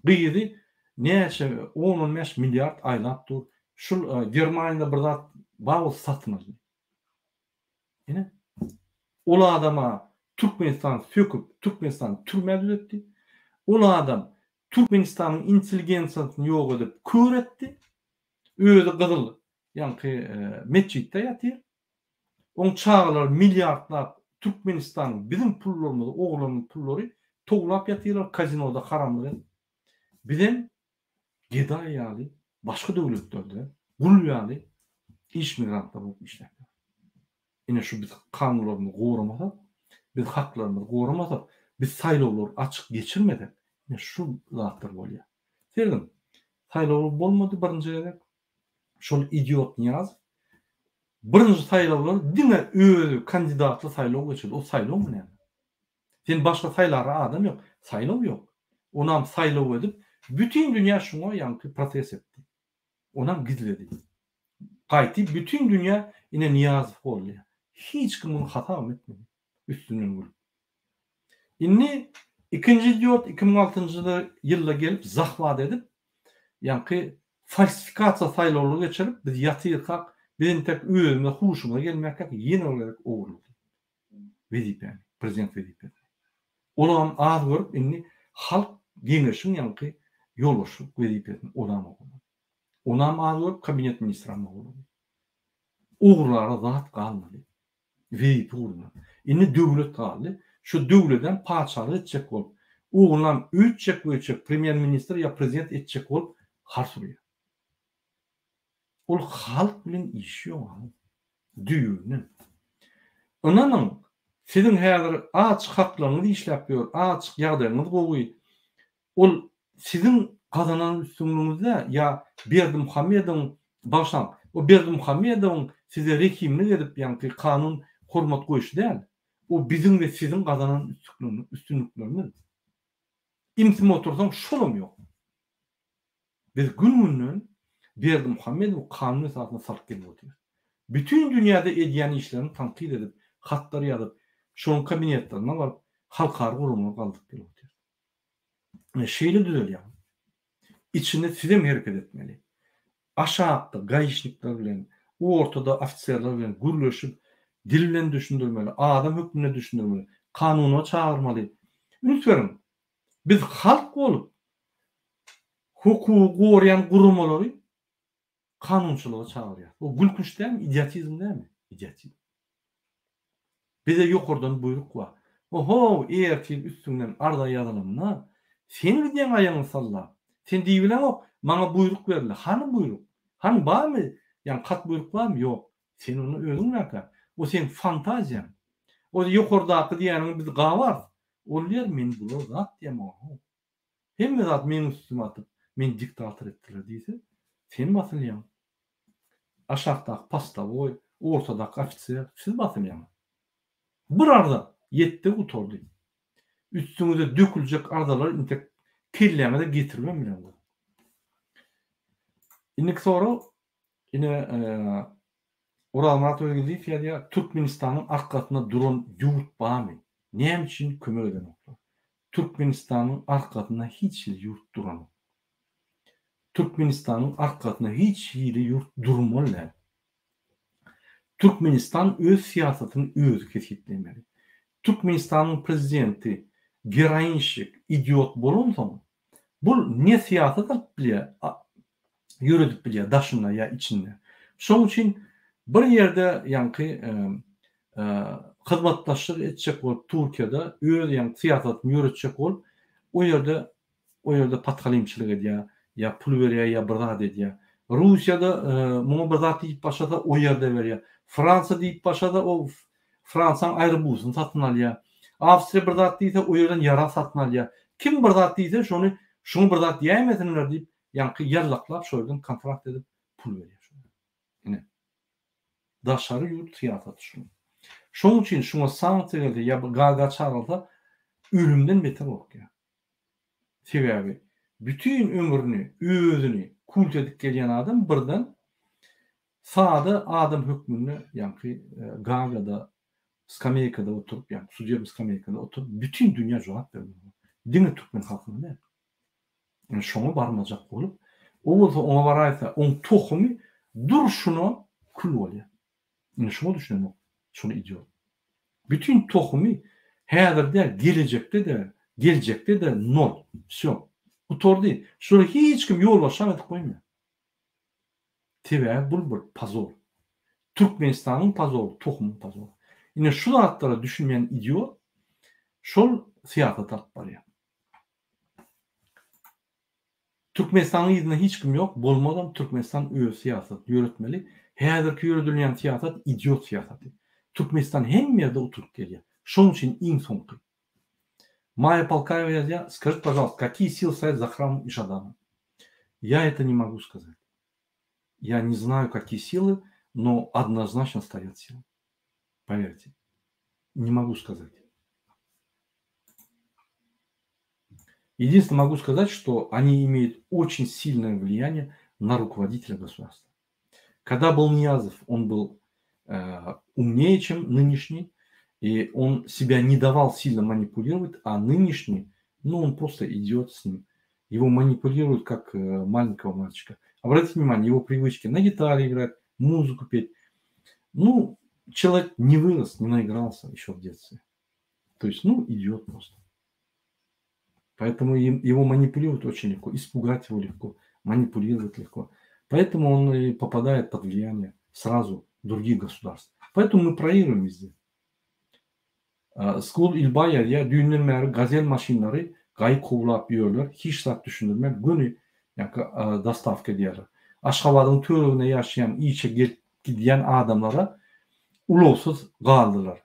Gyzy näçe on-on bäş milliard aýlap dur. Şul Germaniýada bir zat bar bolsa satyn aldy. Ine. Ol adama Türkmenistan söküp, Türkmenistany türmä düzetdi. Ol adam Türkmenistanyň intelligensiýasyny ýok edip, kör etdi. Özi gyzyl ýaňky metjitde ýatyr. Oň çagalary milliardlap Türkmenistanyň biziň pullarymyzy ogurlanan pullary towlap ýatyrlar kazinoda haramlyk edip. Bizem gedaý ýaly başga döwletlerde gul ýaly iş migrantlar bolup işläp ýörüs. Ine şu biz kanunlarymyzy goramasak, biz haklarymyzy goramasak, biz saýlawlary açyk geçirmesek ine şu zatlar bolýar. Serediň saýlawlar bolmady birinji gezek. Şol idiot Nyýazow birinji saýlawlar diňe özi kandidatly saýlaw geçirdi. O saýlawmy näme? Sen başga saýlara adam ýok. Saýlaw ýok. Onam saýlaw edip, bütin dünýä şuňa ýaňky protest etdi. Onam gizledi. Gaýty bütin dünýä ine Nyýazow goldaýar. Hiç kim muny hasabam etmedi. Üstünden gülüp. Indi ikinji idiot 2006-njy ýylda gelip zahwat edip, ýaňky falsifikasiýa saýlawlary geçirip, biz ýatyrkak, biz entek özümize huşumyza gelmäkäk ýene bir gezek ogurlady wezipäni, prezident wezipesini. Olam az görüp indi halk geňeşiň ýaňky ýolbaşçylyk wezipesini olam ogurlady. Onam az görüp kabinet ministram ogurlady. Ogurlara zat galmady. Wezipe ugruna. Indi döwlet galdy. Şu döwledem patyşalyk etjek bolup, oglunam öýtjek-wöýtjek premýer-ministr ýa prezident etjek bolup hars urýar. Ol halk bilen işi ýok onuň. Düýbünden. Ynanyň, siziň häzir azjyk haklaryňyz işläp ýör, azjyk ýagdaýyňyz gowy. Ol siziň gazanan üstünligiňiz däl ýa Berdimuhamedowyň, bagyşlaň, o Berdimuhamedowyň size rehimlik edip ýaňky kanun hormat goýşy däl. O biziň we siziň gazanan üstünliklerimiz. Imsim otursaň şolam ýok. Biz gün-günden Berdimuhamedowy kanun esasynda salyp gelip otyrys. Bütin dünýäde edýän işlerini tankyt edip, hatlar ýazyp, şonuň kabinetlerine baryp, halkara guramalara galdyryp gelip otyrys. Ine şeýle düzelýär. Içinde sizem hereket etmeli. Aşakda gaişnikler bilen, ortada ofiserler bilen gürleşip, dil bilen düşündirmeli, adam hökmünde düşündirmeli, kanuna çagyrmaly. Üns beriň, biz halk bolup, hukugy goraýan guramalary kanunçylyga çagyrýar. Bu gülkünç dälmi, idiotizm dälmi? Idiotizm. Bize ýokardan buýruk bar. Oho, ertir üstüňden arza ýazylanda, sen gidýäň aýagyňy sallap. Sen diýibileňok, maňa buýruk berildi. Hany buýruk? Hany barmy? Ýagny hat buýruk barmy? Ýok. Sen onda özüň näkä? O seň fantaziýaň. O ýokardaky diýýäniňi biz gabarys. Ol diýer, men bular zat diýemok. Hemme zat meň üstüme atyp, meni diktator etdiler diýse, sen basylýaň. Aşakdaky postowoý, ortadaky ofiser, siz basylýaňyz. Bir arza ýetdi gutardy. Üstüňize döküljek arzalary intek kelläňize getiribem bileňzok. Indiki sorag, ine, Orazmyrat Öwezgeldiýew ýazýar, Türkmenistanyň arkasynda duran ýurt barmy? Näme üçin kömek edenoklar? Türkmenistanyň arkasynda hiç hili ýurt duranok. Türkmenistanyň arkasynda hiç hili ýurt durmaly däl. Türkmenistan öz syýasatyny özi kesgitlemeli. Türkmenistanyň prezidenti geroinşik, idiot bolansoň, bul ne syýasat alyp bilýär, ýöredip bilýär daşynda ýa içinde. Şoň üçin bir ýerde ýaňky hyzmatdaşlyk etjek bolup Türkiýede öz ýaňky syýasatyny ýöretjek bolup o ýerde o ýerde podhalimçilik edýär, ýa pul berýär ýa bir zat edýär. Russiýada muňa bir zat diýip başlasa o ýerde berýär. Fransiýa diýip başlasa o Fransiýanyň aerobusyny satyn alýar. Awstriýa bir zat diýse o ýerden ýarag satyn alýar. Kim bir zat diýse şony şuňa bir zat diýäýmesinler diýip ýaňky ýallaklap şo ýerden kontrakt edip pul berýär şoňa. Ine. Daşary ýurt syýasaty şu. Şoň üçin şuňa sanksiýa gelse ýa bir Gaaga çagyrylsa ölümden beter gorkýar. Sebäbi bütin ömrüni özüni kult edip gelýän adam birden Sada adam hökmünde ýaňky Gagada skameýkada oturyp, ýagny sudebny skameýkada oturyp bütin dünýä jogap bermeli. Diňe türkmen halkyna däl. Ýöne şoňa barmajak bolup, o bolsa oňa baraýsa, oň tohumy durşuna kül bolýar. Indi şoňa düşünenok, şol idiot. Bütin tohumy häzir däl, gelejekde-de, geljekde-de nol. Wsýo. Gutardy. Şulary hiç kim ýolbaşçam edip goýmaýar. Sebäbi bul bir pozor. Türkmenistanyň pozory, tohumyň pozory. Ine şu zatlara düşünmeýän idiot şol syýasaty alyp barýar. Türkmenistanyň yzynda hiç kim ýok, bolmazam Türkmenistan öz syýasatyny ýöretmeli. Häzirki ýöredilýän syýasat idiot syýasaty. Türkmenistan hemme ýerde utulyp gelýär. Şoň üçin iň soňky. Maýa Polkaýewa ýazýar, Скажите, пожалуйста, какие силы стоят за храмом и Жаданом? Я это не могу сказать. Я не знаю, какие силы, но однозначно стоят силы. Поверьте. Не могу сказать. Единственное, могу сказать, что они имеют очень сильное влияние на руководителя государства. Когда был Ниязов, он был э, умнее, чем нынешний, и он себя не давал сильно манипулировать, а нынешний, ну, он просто идет с ним. Его манипулируют как э, маленького мальчика. Обратите внимание, его привычки на гитаре играть, музыку петь. Ну, человек не вырос, не наигрался еще в детстве. То есть, ну, идет просто. Поэтому им, его манипулировать очень легко, испугать его легко, манипулировать легко. Поэтому он и попадает под влияние сразу других государств. Поэтому мы проигрываем везде. School Ilbaý ýazýar, Düýnden bäri gazel maşynlary gaýyk kowlap ýörler, hiç zat düşündirmän göni ýaňky dostawka edýärler. Aşgabadyň töwereginde ýaşaýan işe gelip gidýän adamlara ulagsyz galdylar.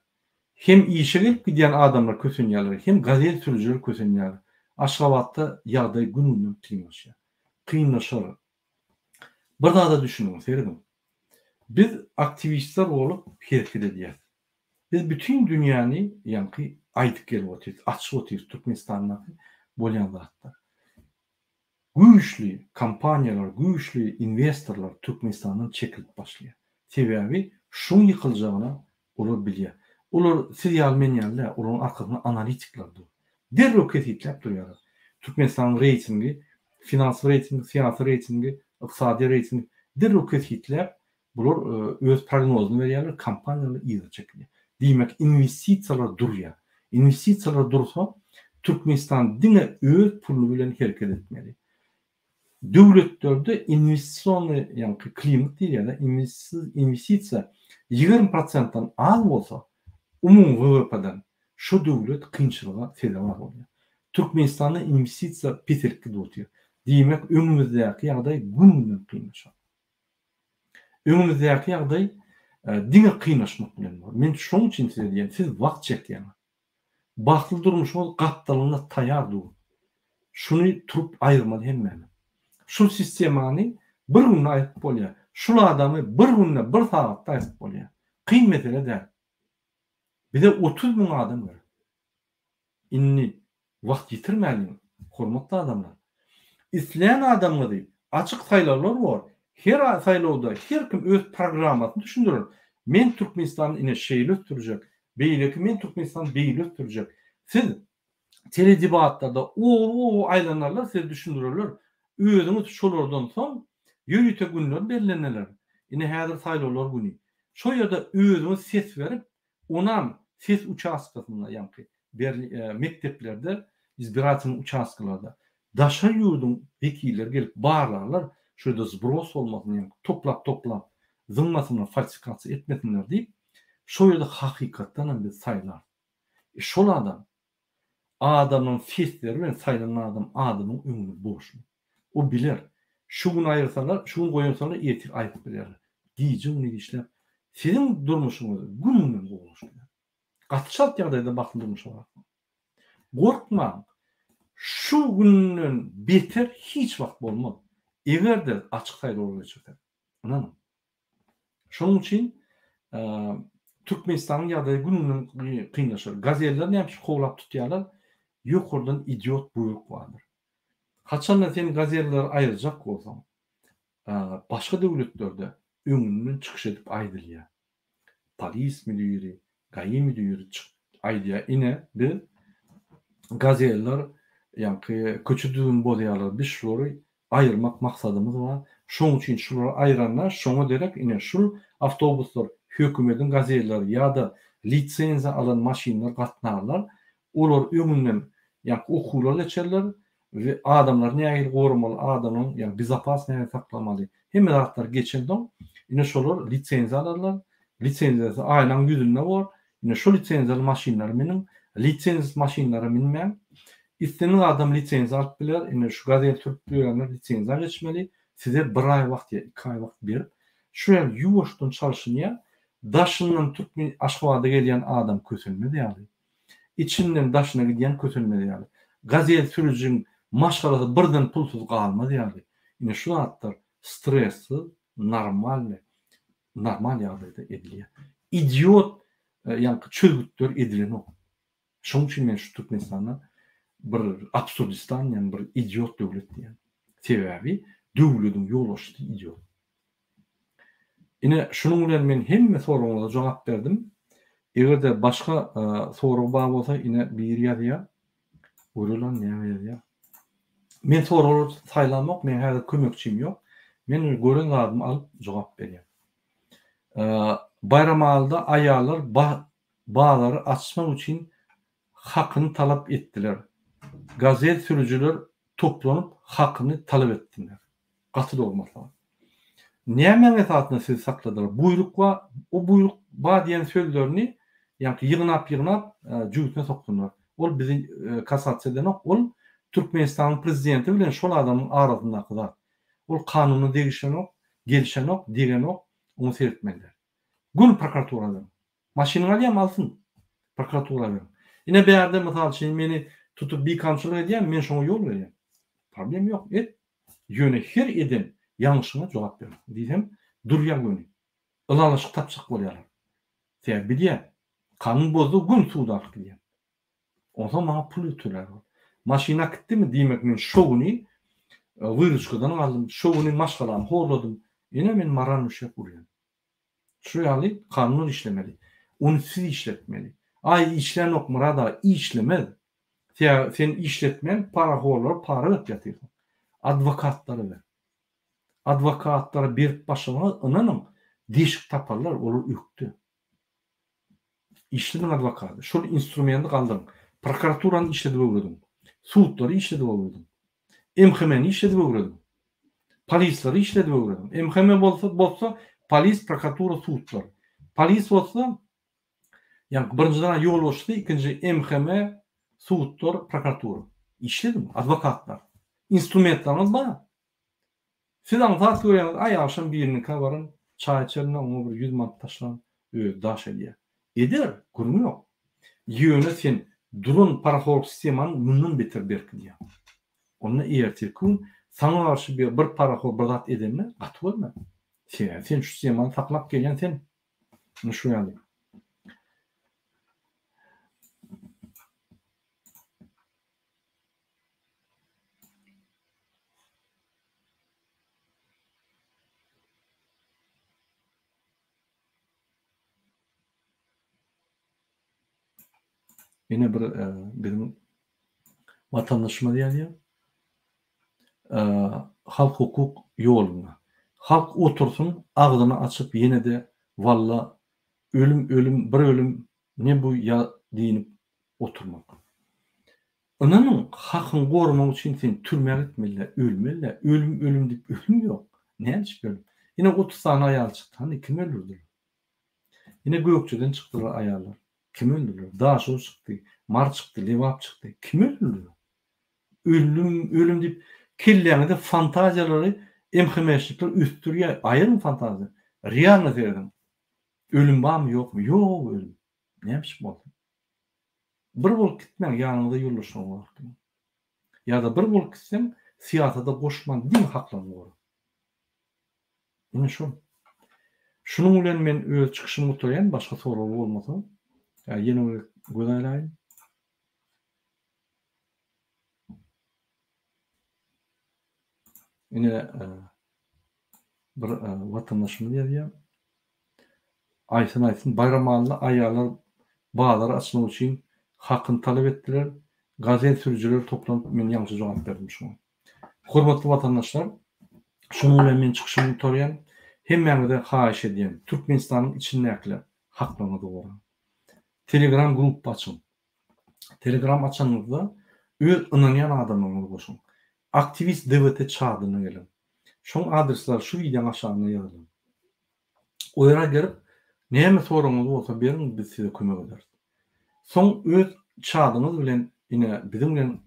Hem işe gelip gidýän adamlar kösenýärler, hem gazel sürüjiler kösenýärler. Aşgabatda ýagdaý gün-günden kynlaşýar. Kynlaşar. Bir zada düşüniň, serediň. Biz aktiwistler bolup hereket edýäs. Biz bütin dünýäni ýaňky aýdyp gelip otyrys, açyp otyrys Türkmenistandaky bolýan zatlar. Güýçli kompaniýalar, güýçli inwestorlar Türkmenistandan çekilip başlaýar. Sebäbi şuň ýykyljagyna olar bilýär. Olar siz ýaly men ýaly däl, olaryň arkasynda analitikler dur. Derrew kesgitläp durýarlar. Türkmenistanyň reýtingi, finansowy reýtingi, syýasy reýtingi, ykdysady reýtingi derrew kesgitläp, bular öz prognozyny berýärler, kompaniýalar yza çekilýär. Diýmek, inwestisiýalar durýar. Inwestisiýalar dursa, Türkmenistan diňe öz puly bilen hereket etmeli. Döwletlerde inwestisionnyý ýaňky klimat diýilýär-de, inwestisiýa 20 prosentden az bolsa, umumy WWP-den, şo döwlet kynçylyga sezewar bolýar. Türkmenistanda inwestisiýa peselip gidip otyr. Diýmek, öňümizdäki ýagdaý gün-günden kynlaşar. Öňümizdäki ýagdaý diňe kynlaşmak bilen bolar. Men şoň üçin size diýýän, siz wagt çekýäňiz. Bagtly durmuşyňyz gapdalynda taýar dur. Şuny turup aýyrmaly hemmämiz. Şul sistemany bir günde aýryp bolýar. Şul adamy bir günde bir sagatda aýryp bolýar. Kyn mesele däl. Bize 30 müň adam gerek. Indi wagt ýitirmäliň, hormatly adamlar. Islän adamyňyzy açyk saýlawlar bor. Her saýlawda her kim öz programmasyny düşündirer. Men Türkmenistany ine şeýle ösdürjek, beýleki men Türkmenistany beýle ösdürjek. Siz teledebatlarda oba-oba aýlanarlar, size düşündirerler. Özüňiz şolardan soň ýörite günler belleneler. Ine häzir saýlawlar güni. Şo ýerde özüňiz ses berip, Onam ses uçastkasynda ýaňky mekdeplerde izbiratelnyý uçastkalarda daşary ýurduň wekilleri gelip barlarlar şu ýerde zbros bolmasyn ýaňky toplap toplap zyňmasynlar falsifikasiýa etmesinler diýip şo ýerde hakykatdanam biz saýlarys. E şol adam Adamyň sesleri bilen saýlanan adam adamyň öňünde borçly. O biler. Şu gün aýyrsalar, şu gün goýansalar ertir aýryp bilerler. Gije-gündiz işläp, siziň durmuşyňyz gün-günden gowulaşyp biler. Gaty çalt ýagdaýda bagtly durmuşa bararsyňyz. Gorkmaň. Şu günden beter hiç wagt bolmaz. Eger-de açyk saýlawlar geçirsek. Ynanyň. Şonuň üçin Türkmenistanyň ýagdaýy gün-günden kynlaşar. Gazeller näme üçin kowlap tutýarlar? Ýokardan idiot buýruk bardyr. Haçanda sen gazelleri aýyrjak bolsaň, başga döwletlerde öňünden çykyş edip aýdylýar. Polis müdiri, GAI müdiri çykyp aýdýar, ine biz gazeller ýaňky köçe düzgünini bozýarlar, biz şulary aýyrmak maksadymyz bar. Şoň üçin şulary aýyranda şoňa derek ine şul awtobuslar hökümediň gazelleri ýa-da lisenziýa alan maşynlar gatnarlar. Olar öňünden ýaňky okuwlar geçerler we adamlary nähili goramaly adamyň ýagny bezopasny nähili saklamaly hemme zatlar geçensoň ine şolar lisenziýa alarlar. Lisenziýasy aýnaň ýüzünde bor. Ine şu lisenziýaly maşynlara münüň, lisenziýasyz maşynlara münmäň. Islendik adam lisenziýa alyp biler. Ine şu gazel sürüp ýörenler lisenziýa geçmeli. Size bir aý wagt ýa iki aý wagt berip, şu ýaly ýuwaşdan çalşynýar. Daşyndan türkmen Aşgabada gelýän adam kösenmez ýaly. Içinden daşyna gidýän kösenmez ýaly. Gazel sürüjiň maşgalasy birden pulsuz galmaz ýaly. Ine şu zatlar stressiz, normalny normal ýagdaýda edilýär. Idiot ýaňky çözgütler edilenok. Şonuň üçin men şu Türkmenistanda bir absurdistan diýen bir idiot döwlet diýen. Sebäbi döwlediň ýolbaşçysy idiot. Ine şunuň bilen men hemme soragyňyza jogap berdim. Eger-de başga sorag bar bolsa ine biri ýazýar. Göreli näme ýazýar. Men soraglary saýlamok, meň häzir kömekçim ýok. Men gören zadymy alyp jogap berýän. Baýramalyda aýallar bazary açmak üçin hakyny talap etdiler. Gazel sürüjiler toplanyp hakyny talap etdiler. Gaty dogry maslahat. Nämäň esasynda sizi sakladylar? Buýruk bar, o buýruk bar diýen sözlerini ýaňky ýygnap-ýygnap jübüsine soksunlar. Ol bizi kasasiýa edenok, ol Türkmenistanyň prezidenti bilen şol adamyň arasyndaky zat. Ol kanuna degişenok, gelişenok, degenok, oňa seretmeli däl. Göni prokuratura beriň. Maşynyňy alýarmy alsyn. Prokuratura beriň. Ine bärde mysal üçin meni tutup bikanunçylyk edýämi, men şoňa ýol berýän. Problem ýok, et. Ýöne her eden ýalňyşyňa jogap ber diýsem, durýar göni. Ylalaşyk tapjak bolýarlar. Sebäbi bilýär, kanun bozdy, göni suda alyp gidýär. Onsoň maňa pul tölär ol. Maşyn akitdimi, diýmek men şo güni wyruçkadan galdym, şo güni maşgalamy horladym. Ine men moralnyý uşerb urýan. Şu ýaly kanun işlemeli. Ony siz işletmeli. Aý işlänok Myrat aga işlemez. Sebäbi sen işletmän parahorlara para berip ýatyrsyň. Adwokatlara ber. Adwokatlara berip başlasaňyz ynanyň deşik taparlar olar ökde. Işlediň adwokady. Şol instrumenti galdyryň. Prokuraturany işledip öwrediň. Sudlary işledip öwrediň. MHM-ni işledip öwrediň. Polisleri işledip öwrediň. MHM bolsa, bozsa, polis, prokuratura, sudlar. Polis bozsa, ýagny birinjiden ýolbaşçysy, ikinji MHM, sudlar, prokuratura. Işlediň, adwokatlar. Instrumentlaryňyz bar. Siz aňsat görýäňiz, aý agşam biriniňkä baran, çaý içerin-de oňa bir ýüz manat taşlan, özi daş edýär. Eder, gürrüň ýok. Ýöne sen duran parahorlyk sistemany mundan beter berkidýäň. Onda ertirki gün saňa garşy bir bir parahor bir zat edende gaty görme. Sebäbi sen şu sistemany saklap gelýän sen. Ine şu ýaly. Ýene bir biziň watandaşymyz ýazýar. Halk hukuk ýolunda. Halk otursyn agzyny açyp ýene-de walla ölüm ölüm bir ölüm ne bu ýa diýinip oturmak. Ynanyň hakyňy goramak üçin sen türmä gitmeli-dä ölmeli-dä ölüm ölüm diýip ölüm ýok. Näme üçin ölüm? Ine 30 sany aýal çykdy hany kim öldürdiler? Ine Gökjeden çykdylar aýallar. Kim öldürdiler? Daşoguz çykdy, Mary çykdy, Lebap çykdy. Kim öldürdiler? Ölüm ölüm diýip kelläňizde fantaziýalary MHM-şnikler ösdürýär. Aýyryň fantaziýany. Realno serediň. Ölüm barmy ýokmy? Ýok ölüm. Näme üçin bolsun? Bir bolup gitmäň, ýanyňyzda ýoldaşlaryňyz bolup gidiň. Ýa-da bir bolup gitseň, syýasata goşman diňe haklaryňy gora. Ine şol. Şunuň bilen men öz çykyşymy gutarýan, başga sorag bolmasa, ýene bir göz aýlaýyn. Ine bir watandaşymyz ýazýar. Aýsyn aýtsyn Baýramalyda aýallar bazar açmak üçin hakyny talap etdiler. Gazel sürüjileri toplanyp men ýalňyşa jogap berdim şuňa. Hormatly watandaşlar şunuň bilen men çykyşymy gutarýan. Hemmäňize haýyş edýän Türkmenistanyň içindäkiler haklaryňyzy goraň. Telegram gruppa açyň. Telegram açanyňyzda öz ynanýan adamlaryňyzy goşuň. Aktiwist DWT çadyna geliň. Şoň adresleri şu wideoň aşagynda ýazylan. O ýere gelip näme soragyňyz bolsa beriň biz size kömek ederis. Soň öz çadyňyz bilen ine biziň bilen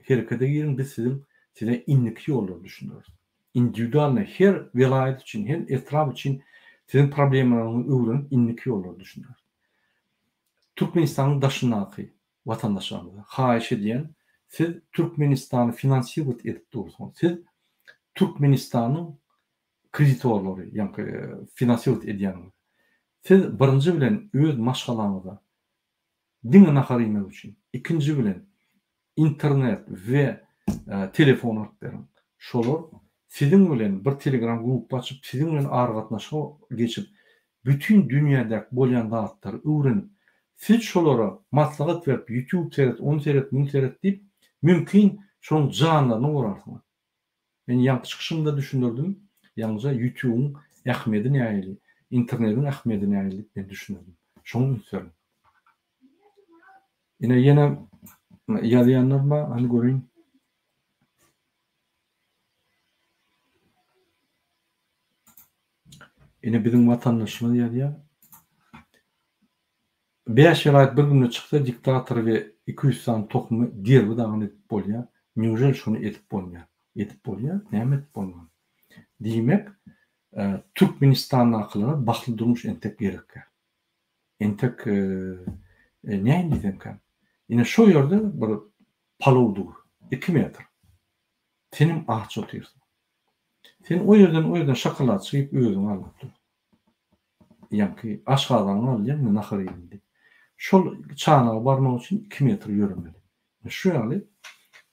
herekete giriň biz siziň size indiki ýollary düşündireris. Indiwidualny her welaýat üçin her etrap üçin siziň problemalaryňyzy öwrenip indiki ýollary düşündireris. Türkmenistanyň daşyndaky watandaşlarymyza haýyş edýän siz Türkmenistany finansirowat edip dursuňyz. Siz Türkmenistanyň kreditorlary ýaňky finansirowat edýäniňiz. Siz birinji bilen öz maşgalaňyza diňe nahar iýmek üçin, ikinji bilen internet we telefon alyp beriň. Şolar siziň bilen bir telegram grupba açyp, siziň bilen aragatnaşyga geçip, bütin dünýädäki bolýan zatlary öwrenip, siz şolara maslahat berip, YouTube seret, ony seret, muny seret diýip, mümkin şoň janlaryny gorarsyňyz. Men ýaňky çykyşymda düşündirdim, ýaňyja YouTube-yň ähmiýedi nähili, internediň ähmiýedi nähili diýip men düşündirdim. Şoňa üns beriň. Ine ýene ýazýanlar bar, hany göreýin. Ine biziň watandaşymyz ýazýar. Bäş welaýat bir günde çyksa diktator we 200 sany tohumy derbi dagyn edip bolýar. Newžel şony edip bolmaýar? Edip bolýar, näme edip bolman? Diýmek, Türkmenistandakylara bahly durmuş entek gerekkä. Entek näme diýsemkäm? Ine şo ýerde bir. Palow dur. 2 metr. Senem aç otyrsyň. Sen o ýerden o ýerden şokolad çykyp özüňi aldap dur. Ýaňky aşgazanyňy alýaň we nahar iýdim diýip. Şol çanaga barmak üçin 2 metr ýöremeli. Şu ýaly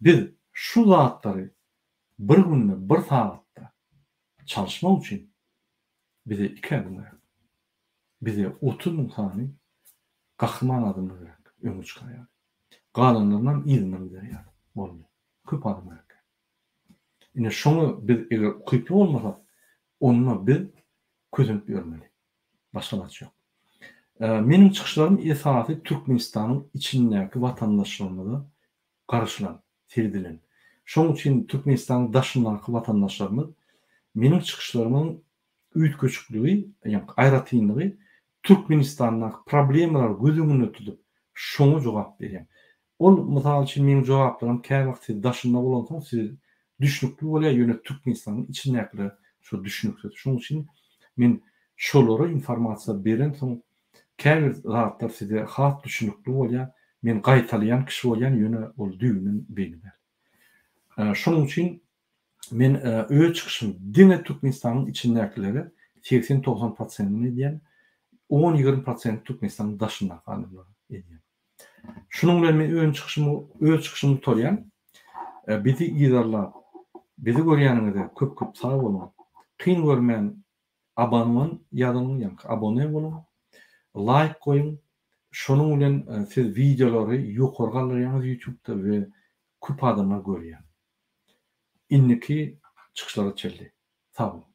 biz şu zatlary bir günde bir sagatda çalyşmak üçin bize iki ädim gerek. Bize 30 müň sany gahryman adamlar gerek öňe çykar ýaly. Galanlarynam yzyndan gider ýaly. Boldy. Köp adam gerek. Ine şoňa biz eger ukyply bolmasak, onda biz kösenip ýörmeli. Başga alaç ýok. Meniň çykyşlarym esasy Türkmenistanyň içindäki watandaşlarymyza garaşylan, seredilen. Şonuň üçin Türkmenistanyň daşyndaky watandaşlarymyz meniň çykyşlarymyň üýtgeşikligi, ýagny aýratynlygy Türkmenistandaky problemalary göz öňünde tutup, şoňa jogap berýän. Ol, mysal üçin, meniň jogaplarym käwagt siz daşynda bolansoň size düşnükli bolýar, ýöne Türkmenistanyň içindäkilere şo düşnüksiz. Şonuň üçin men şolara informasiýa berensoň käbir zatlar size has düşnükli bolýar. Men gaýtalaýan kişi bolýan, ýöne ol düýbünden beýle däl. Şonuň üçin men öz çykyşymy diňe Türkmenistanyň içindäkilere 80-90 prosentini edýän, on-ýigrimi prosenti Türkmenistanyň daşyndaky adamlara edýän. Şunuň bilen men öz çykyşymy öz çykyşymy gutarýan. Bizi yzarlap, bizi görýäniňize köp köp sag boluň. Kyn görmän abanon ýazyň, ýaňky abone boluň. Laýk goýuň. Şonuň bilen siz wideolary ýokary galdyrýaňyz ýutubda we köp adamlar görýär. Indiki çykyşlara çenli. Sag boluň.